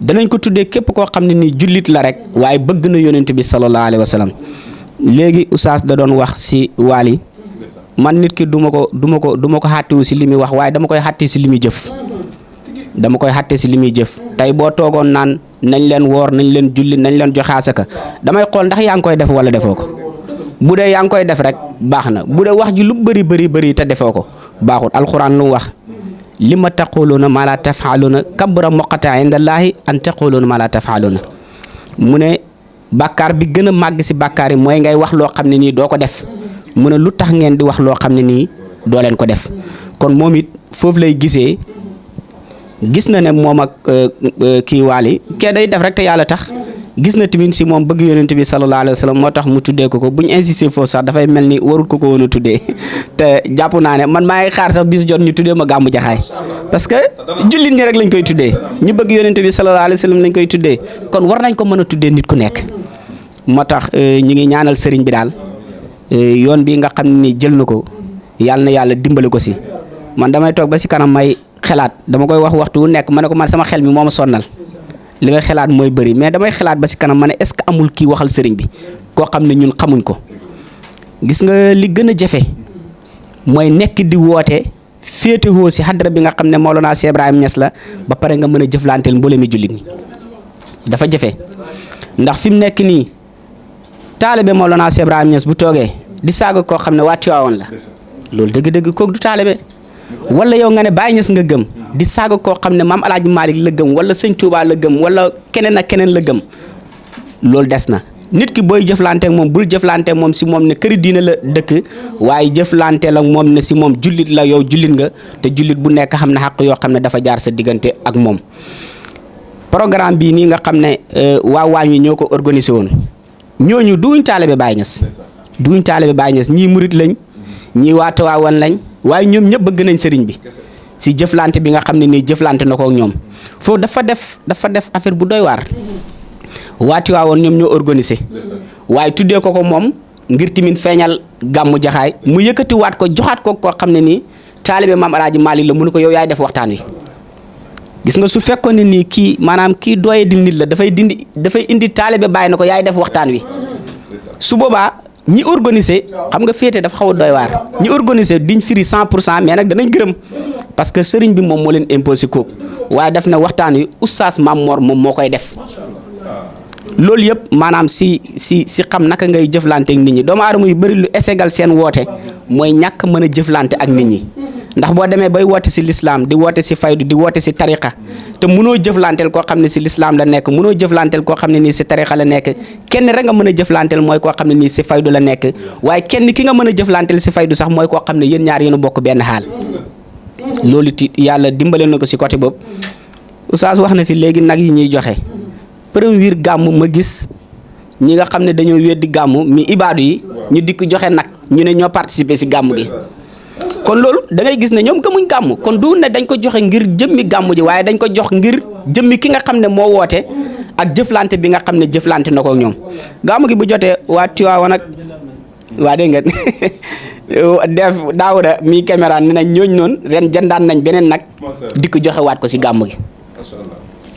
danañ ko tuddee képp koo xam ne nii jullit la rek waaye bëgg na yonent bi sallallahu alayhi wa sallam léegi oustaz da doon wax ci Wally man nit ki du ma ko xàttiwu ci li muy wax waaye dama koy xàtti ci li muy jëf tey boo toogoon naan nañ leen woor nañ leen julli nañ leen joxe asaka damay xool ndax yaa ngi koy def wala defoo ko bu dee yaa ngi koy def rek baax na bu dee wax ji lu bëri te defoo ko baaxul alxuraan lu wax li ma taquluuna maa laa tafaaluuna kabura muqata indallaahi an taquluuna maa laa tafaaluuna mu ne bàkkaar bi gën a màgg ci bàkkaar yi mooy ngay wax loo xam ne nii doo ko def mu ne lu tax ngeen di wax loo xam ne nii doo leen ko def kon moom it foofu lay gisee gis na ne moom ak kii Wally kee day def rek te yàlla tax gis na tamit ci moom bëgg yonent bi sallallahu alayhi wa sallam moo tax mu tuddee ko buñ insisté foofu sax dafay mel ni warul ko woon a tuddee te jàpp naa ne man maa ngi xaar sax bis jot ñu tuddee ma gàmmu jaxaay parce que jullit ñi rek lañ koy tuddee ñu bëgg yonent bi sallallahu alayhi wa sallam lañ koy tuddee kon war nañ ko mën a tuddee nit ku nekk moo tax ñu ngi ñaanal sëriñ bi daal yoon bi nga xam ne ni jël na ko yàlla na yàlla dimbali ko ci man damay toog ba ci kanam may xelaat dama koy wax waxtu wu nekk ma ne ko man sama xel mi moo ma sonnal li may xelaat mooy bëri mais damay xelaat ba si kanam ma ne est-ce que amul kii waxal sëriñ bi koo xam ne ñun xamuñ ko gis nga li gën a jafe mooy nekk di woote féetewoo si xadra bi nga xam ne Mawlana Cheikh Ibrahima Niass la ba pare nga mën a jëflanteel mboolem mi jullit ñi dafa jafe ndax fi mu nekk nii taalibe Mawlana Cheikh Ibrahima Niass bu toogee di saaga koo xam ne waa Tiwaawan la loolu dëgg-dëgg kooku du taalibe wala yow nga ne Baay Ñas nga gëm di saaga koo xam ne maam El Hadj Malick la gëm wala sëñ Touba la gëm wala keneen ak keneen la gëm loolu des na nit ki booy jëflanteek moom bul jëflanteek moom si moom ne këri diina la dëkk waaye jëflanteel ak moom ne si moom jullit la yow jullit nga te jullit bu nekk xam ne xaq yoo xam ne dafa jaar sa diggante ak moom. programme bii nii nga xam ne waa waañ wi ñoo ko organisé woon ñooñu duñ taalibe Baay Ñas duñ taalibe Baay Ñas ñii murit lañ ñii waa Tiwaawan lañ waaye ñoom ñëpp bëgg nañ sëriñ bi si jëflante bi nga xam ne nii jëflante na ko ak ñoom foofu dafa def affaire bu doy waar waa Tiwaawan ñoom ñoo organisé waaye tuddee ko moom ngir timin feeñal gàmmu jaxaay mu yëkkatiwaat ko joxaat ko koo xam ne nii taalibe maam El Hadj Malick la mu ne ko yow yaay def waxtaan wi. gis nga su fekkoon ne nii kii maanaam kii dooye di nit la dafay indi taalibe bàyyi na ko yaay def waxtaan wi su boobaa ñi organisé xam nga féete dafa xaw a doy waar ñi organisé diñ firi 100% mais nag danañ gërëm parce que sëriñ bi moom moo leen imposé kooku waaye def na waxtaan wi oustaz Mame Mor moom moo koy def loolu yëpp maanaam si xam naka ngay jëflante ak nit ñi doomu aadama yu bëri lu ességal seen woote mooy ñàkk mën a jëflante ak nit ñi ndax boo demee bay woote si lislaam di woote si faydu di woote si tariqa te mënoo jëflanteel koo xam ne si lislaam la nekk mënoo jëflanteel koo xam ne nii si tariqa la nekk kenn rek nga mën a jëflanteel mooy koo xam ne nii si faydu la nekk waaye kenn ki nga mën a jëflanteel si faydu sax mooy koo xam ne yéen ñaar yéen a bokk benn xaal loolu ti yàlla dimbale na ko si côté boobu oustaz wax na fi léegi nag yi ñuy joxe premier gàmm ma gis ñi nga xam ne dañoo weddi gàmm mi ibaadu yi ñu dikk joxe nag ñu ne ñoo participer si gàmm gi kon loolu da ngay gis ne ñoom gëmuñ gàmm kon du ne dañ ko joxe ngir jëmmi gàmm ji waaye dañ ko jox ngir jëmmi ki nga xam ne moo woote ak jëflante bi nga xam ne jëflante na ko ak ñoom gàmm gi bu jotee waa Tiwaawan nag waa dégg nga def Daawuda mi caméra ne nañ ñooñ noonu ren jëndaan nañ beneen nag dikk joxe waat ko si gàmm gi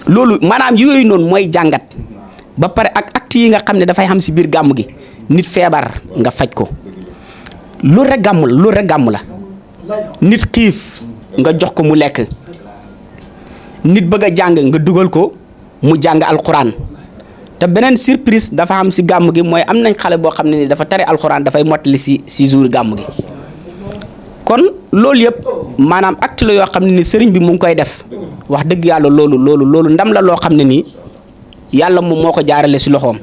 loolu maanaam yooyu noonu mooy jàngat ba pare ak acte yi nga xam ne dafay xam si biir gàmm gi nit feebar nga faj ko loolu rek gàmm la nit xiif nga jox ko mu lekk nit bëgg a jàng nga dugal ko mu jàng alxuraan te beneen surprise dafa am si gàmm gi mooy am nañ xale boo xam ne ni dafa tari alxuraan dafay mottali si jour gàmm gi kon loolu yëpp maanaam acte la yoo xam ne ni sëriñ bi mu ngi koy def wax dëgg yàlla loolu ndam la loo xam ne nii yàlla moom moo ko jaarale si loxoom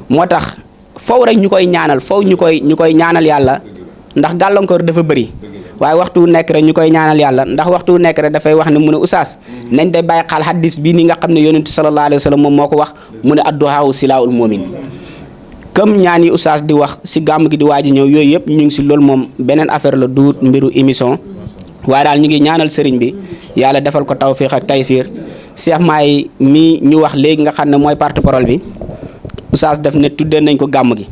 moo tax faw rek ñu koy ñaanal faw ñu koy ñaanal yàlla ndax gàllankoor dafa bëri waaye waxtu wu nekk rek ñu koy ñaanal yàlla ndax waxtu wu nekk rek dafay wax ne mu ne oustaz nañ day bàyyi xaal hadis bii ni nga xam ne yonentu sallallahu alayhi wa sallam moom moo ko wax mu ne adduhaawu silaahul mu'min comme ñaan yi oustaz di wax si gàmm gi di waaj a ñëw yooyu yëpp ñu ngi si loolu moom beneen affaire la duut mbiru émission waaye daal ñu ngi ñaanal sëriñ bi yàlla defal ko tawfiq ak taysir Cheikh Maay mi ñu wax léegi nga xam ne mooy porte-parole bi oustaz def ne tuddee nañ ko gàmm gi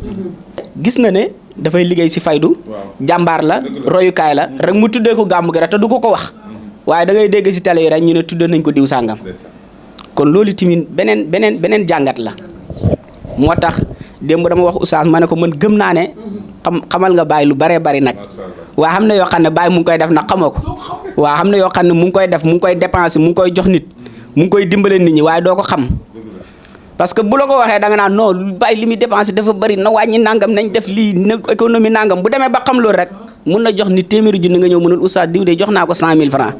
gis na ne dafay liggéey si faydu jàmbaar la royukaay la rek mu tuddee ko gàmm gi rek te du ko wax waaye da ngay dégg si télé yi rek ñu ne tuddee nañ ko diw sàngam kon loolu tamit beneen jàngat la moo tax démb dama wax oustaz ma ne ko man gëm naa ne xamal nga bàyyi lu baree bari nag waaye xam na yoo xam ne bàyyi mu ngi koy def nag xamoo ko waaw xam na yoo xam ne mu ngi koy def mu ngi koy dépenser mu ngi koy jox nit mu ngi koy dimbale nit ñi waaye doo ko xam parce que bu la ko waxee da nga naan non bàyyi li muy dépensé dafa bëri na wàññi nangam nañ def lii na économie nangam bu demee ba xam loolu rek mun na jox ni téeméeri junni nga ñëw mënul oustaz diw de jox naa ko 100 000 francs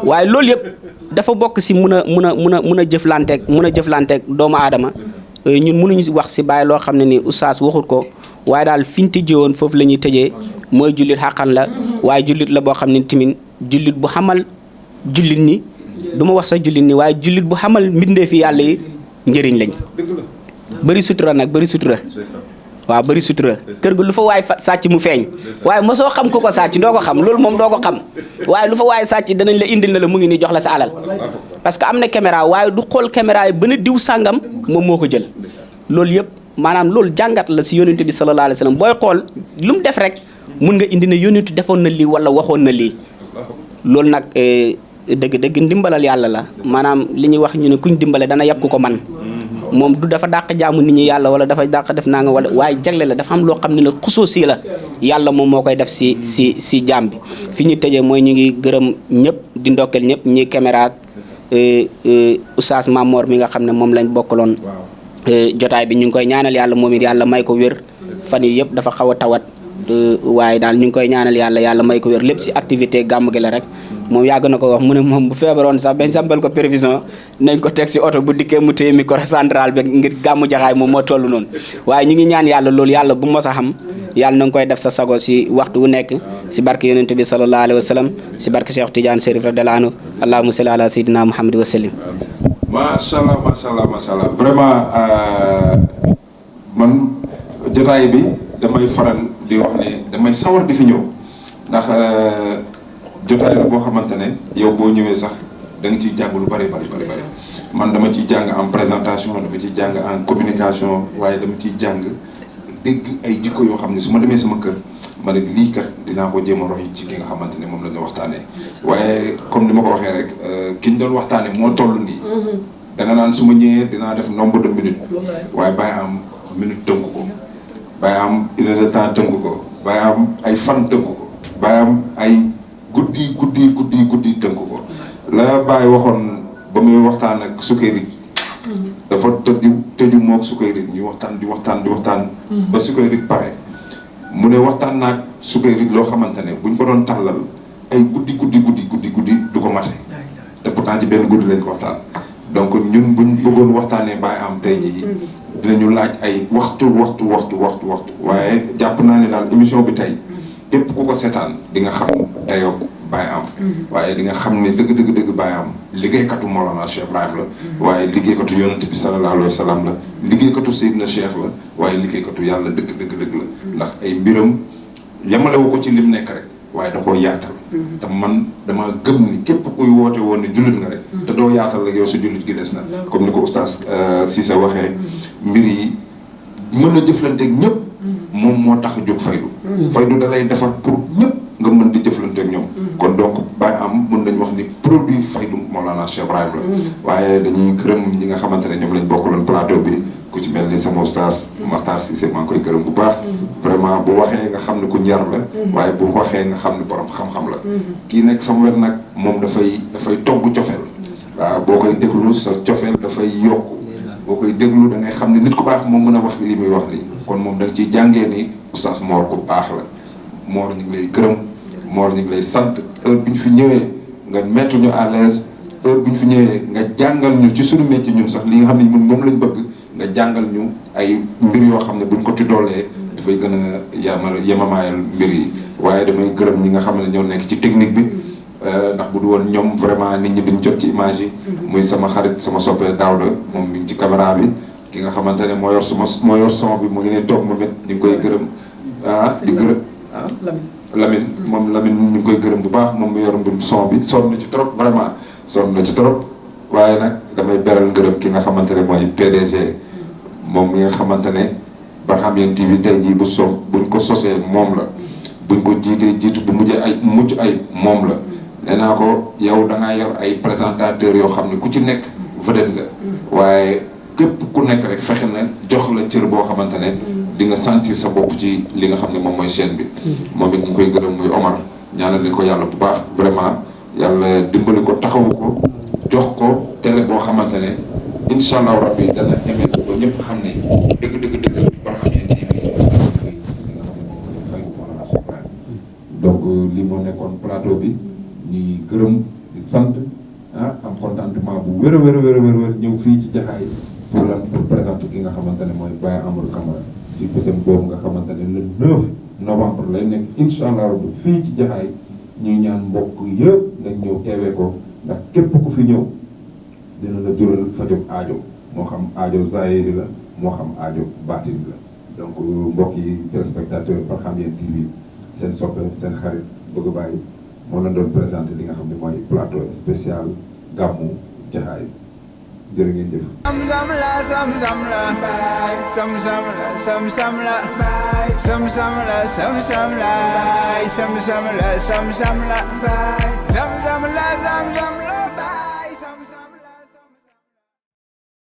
waaye loolu yëpp dafa bokk si mun a jëflanteeg doomu aadama ñun mënuñu wax si bàyyi loo xam ne ni oustaz waxut ko waaye daal fi ñu tëjee woon foofu la ñuy tëjee mooy jullit xàqan la waaye jullit la boo xam ne tamit jullit bu xamal jullit ni du ma wax sax jullit ni waaye jullit bu xamal mbindeefi yàlla yi njëriñ lañ bëri sutura nag bëri sutura waaw bëri sutura kër ga lu fa waay sàcc mu feeñ waaye mosoo xam ku ko sàcc doo ko xam loolu moom doo ko xam waaye lu fa waay sàcc danañ la indil na la mu ngi nii jox la sa alal parce que am na caméra waaye du xool caméra yi ba ne diw sàngam moom moo ko jël loolu yëpp maanaam loolu jàngat la si yonent bi sallallahu alayhi wa sallam booy xool lu mu def rek mun nga indi ne yonent defoon na lii wala waxoon na lii loolu nag dëgg-dëgg ndimbalal yàlla la maanaam li ñuy wax ñu ne kuñ dimbale dana yàpp ku ko man moom du dafa dàq jaamu nit ñi yàlla wala dafa dàq def naa nga wala waaye jagle la dafa am loo xam ne la xusuusi la yàlla moom moo koy def si jaam bi fi ñu tëjee mooy ñu ngi gërëm ñëpp di ndokkeel ñëpp ñi caméra Oustaz Mamor mi nga xam ne moom lañ bokkaloon jotaay bi ñu ngi koy ñaanal yàlla moom it yàlla may ko wér fan yi yëpp dafa xaw a tawat waaye daal ñu ngi koy ñaanal yàlla may ko wér lépp si activité gàmm gi la rek moom yàgg na ko wax mu ne moom bu feebaroon sax bañ sambal ko prévision nañ ko teg si oto bu dikkee mu téye micro central bi ngir gàmmu jaxaay moom moo toll noonu waaye ñu ngi ñaan yàlla loolu yàlla bu mos a xam yàlla na nga koy def sa sago si waxtu wu nekk si barke yonent bi sallallahu alayhi wa sallam si barke Cheikh Tidiane Chérif radiyallahu anhu allahumma salli ala sayyidina Muhammad wa sallim. macha allah vraiment man jotaay bi damay faral di wax ne damay sawar di fi ñëw ndax jotaay la boo xamante ne yow boo ñëwee sax da nga ciy jàng lu bari man dama ciy jàng en présentation dama ciy jàng en communication waaye dama ciy jàng dégg ay jikko yoo xam ne su ma demee sama kër ma ne lii kat dinaa ko jéem a roy ci ki nga xamante ne moom la ñu waxtaanee waaye comme ni ma ko waxee rek ki ñu doon waxtaanee moo toll nii. da nga naan su ma ñëwee dinaa def nombre de minutes waaye bàyyi am minute tënk ko bàyyi am une heure de temps tënk ko bàyyi am ay fan tënk ko bàyyi am ay guddi tënk ko la bàyyi waxoon ba muy waxtaan ak Sukayri dafa tëju moog Sukayri ñu waxtaan di waxtaan ba Sukayri pare mu ne waxtaan naag Sukayri loo xamante ne buñ ko doon tàllal ay guddi du ko mate te pourtant ci benn guddi lañ ko waxtaan donc ñun buñ bëggoon waxtaanee Baye Am tey jii dinañu laaj ay waxtu waaye jàpp naa ne daal émission bi tey képp ku ko seetaan di nga xam dayoo Baye Am waaye di nga xam ne dëgg Baye Am liggéeykatu Mawlana Cheikh Ibrahim la waaye liggéeykatu yonent bi sallallahu alayhi wa sallam la liggéeykatu Seydina Cheikh la waaye liggéeykatu yàlla dëgg la ndax ay mbiram yamalewu ko ci lim nekk rek waaye da koo yaatal te man dama gëm ni képp kuy woote woon ne jullit nga rek te doo yaatal rek yow sa jullit gi des na comme ni ko oustaz Cissé waxee mbir yi mën a jëflanteeg ñëpp moom moo tax a jóg faydu da lay defar pour ñëpp nga mën di jëflanteeg ñoom kon donc Baye Am mën nañu wax ni produit faydu Mawlana Cheikh Ibrahim la waaye dañuy gërëm ñi nga xamante ne ñoom lañ bokkaloon plateau bi ku ci mel ni sama oustaz Makhtar Cissé maa ngi koy gërëm bu baax vraiment bu waxee nga xam ne ku njar la waaye bu waxee nga xam ne borom xam-xam la kii nekk sama wet nag moom dafay togg cofeel waaw boo koy déglu sa cofeel dafay yokku boo koy déglu da ngay xam ne nit ku baax moom mën a wax li muy wax nii kon moom da nga ciy jàngee ni oustaz Mor ku baax la Mor ñu ngi lay gërëm Mor ñu ngi lay sant heure bi ñu fi ñëwee nga mettre ñu à l'aise heure bi ñu fi ñëwee nga jàngal ñu ci suñu métier ñun sax li nga xam ne ñun moom lañ bëgg nga jàngal ñu ay mbir yoo xam ne buñ ko ci doolee dafay gën a yemamaayal mbir yi waaye damay gërëm ñi nga xam ne ñoo nekk ci technique bi ndax bu du woon ñoom vraiment nit ñi duñ jot ci image yi muy sama xarit sama soppee Daouda moom mi ngi ci caméra bi ki nga xamante ne moo yor son bi mu ngi ne toog moom it ñu ngi koy gërëm di gërëm Lamine ñu ngi koy gërëm bu baax moom mu yor mbirum son bi sonn na ci trop vraiment sonn na ci trop waaye nag damay beral ngërëm ki nga xamante ne mooy PDG moom mi nga xamante ne Barham TV tey jii buñ ko sosee moom la buñ ko jiitu bu mucc ay moom la nee naa ko yow da ngaa yor ay présentateurs yoo xam ne ku ci nekk vedette nga waaye képp ku nekk rek fexe na jox la cër boo xamante ne di nga sentir sa bopp ci li nga xam ne moom mooy chaîne bi moom it ñu koy gërëm muy Omar ñaanal leen ko yàlla bu baax vraiment yàlla dimbali ko taxawu ko jox ko télé boo xamante ne incha allahu rabbi dana emee ba ñëpp xam ne dëgg Barham TV donc li moo nekkoon plateau bi ñuy gërëm di sant am contentement bu wér ñëw fii ci Jaxaay pour présenter ki nga xamante ne mooy Baye Amadou Camara ci bésam boobu nga xamante ne le 9 novembre lay nekk incha allah rabbi fii ci Jaxaay ñuy ñaan mbokk yëpp nañ ñëw teewee ko ndax képp ku fi ñëw dina la jural fajog aajo moo xam aajo zahiri la moo xam aajo baatini la donc mbokk yi téléspectateur Barham TV seen soppe seen xarit bëgg bàyyi moo leen doon présenté li nga xam ne mooy plateau spécial gàmmu Jaxaay jërë ngeen jëf. Sam la sam sam la sam sam la sam sam la sam sam la sam sam la sam sam la sam sam la sam sam la sam sam la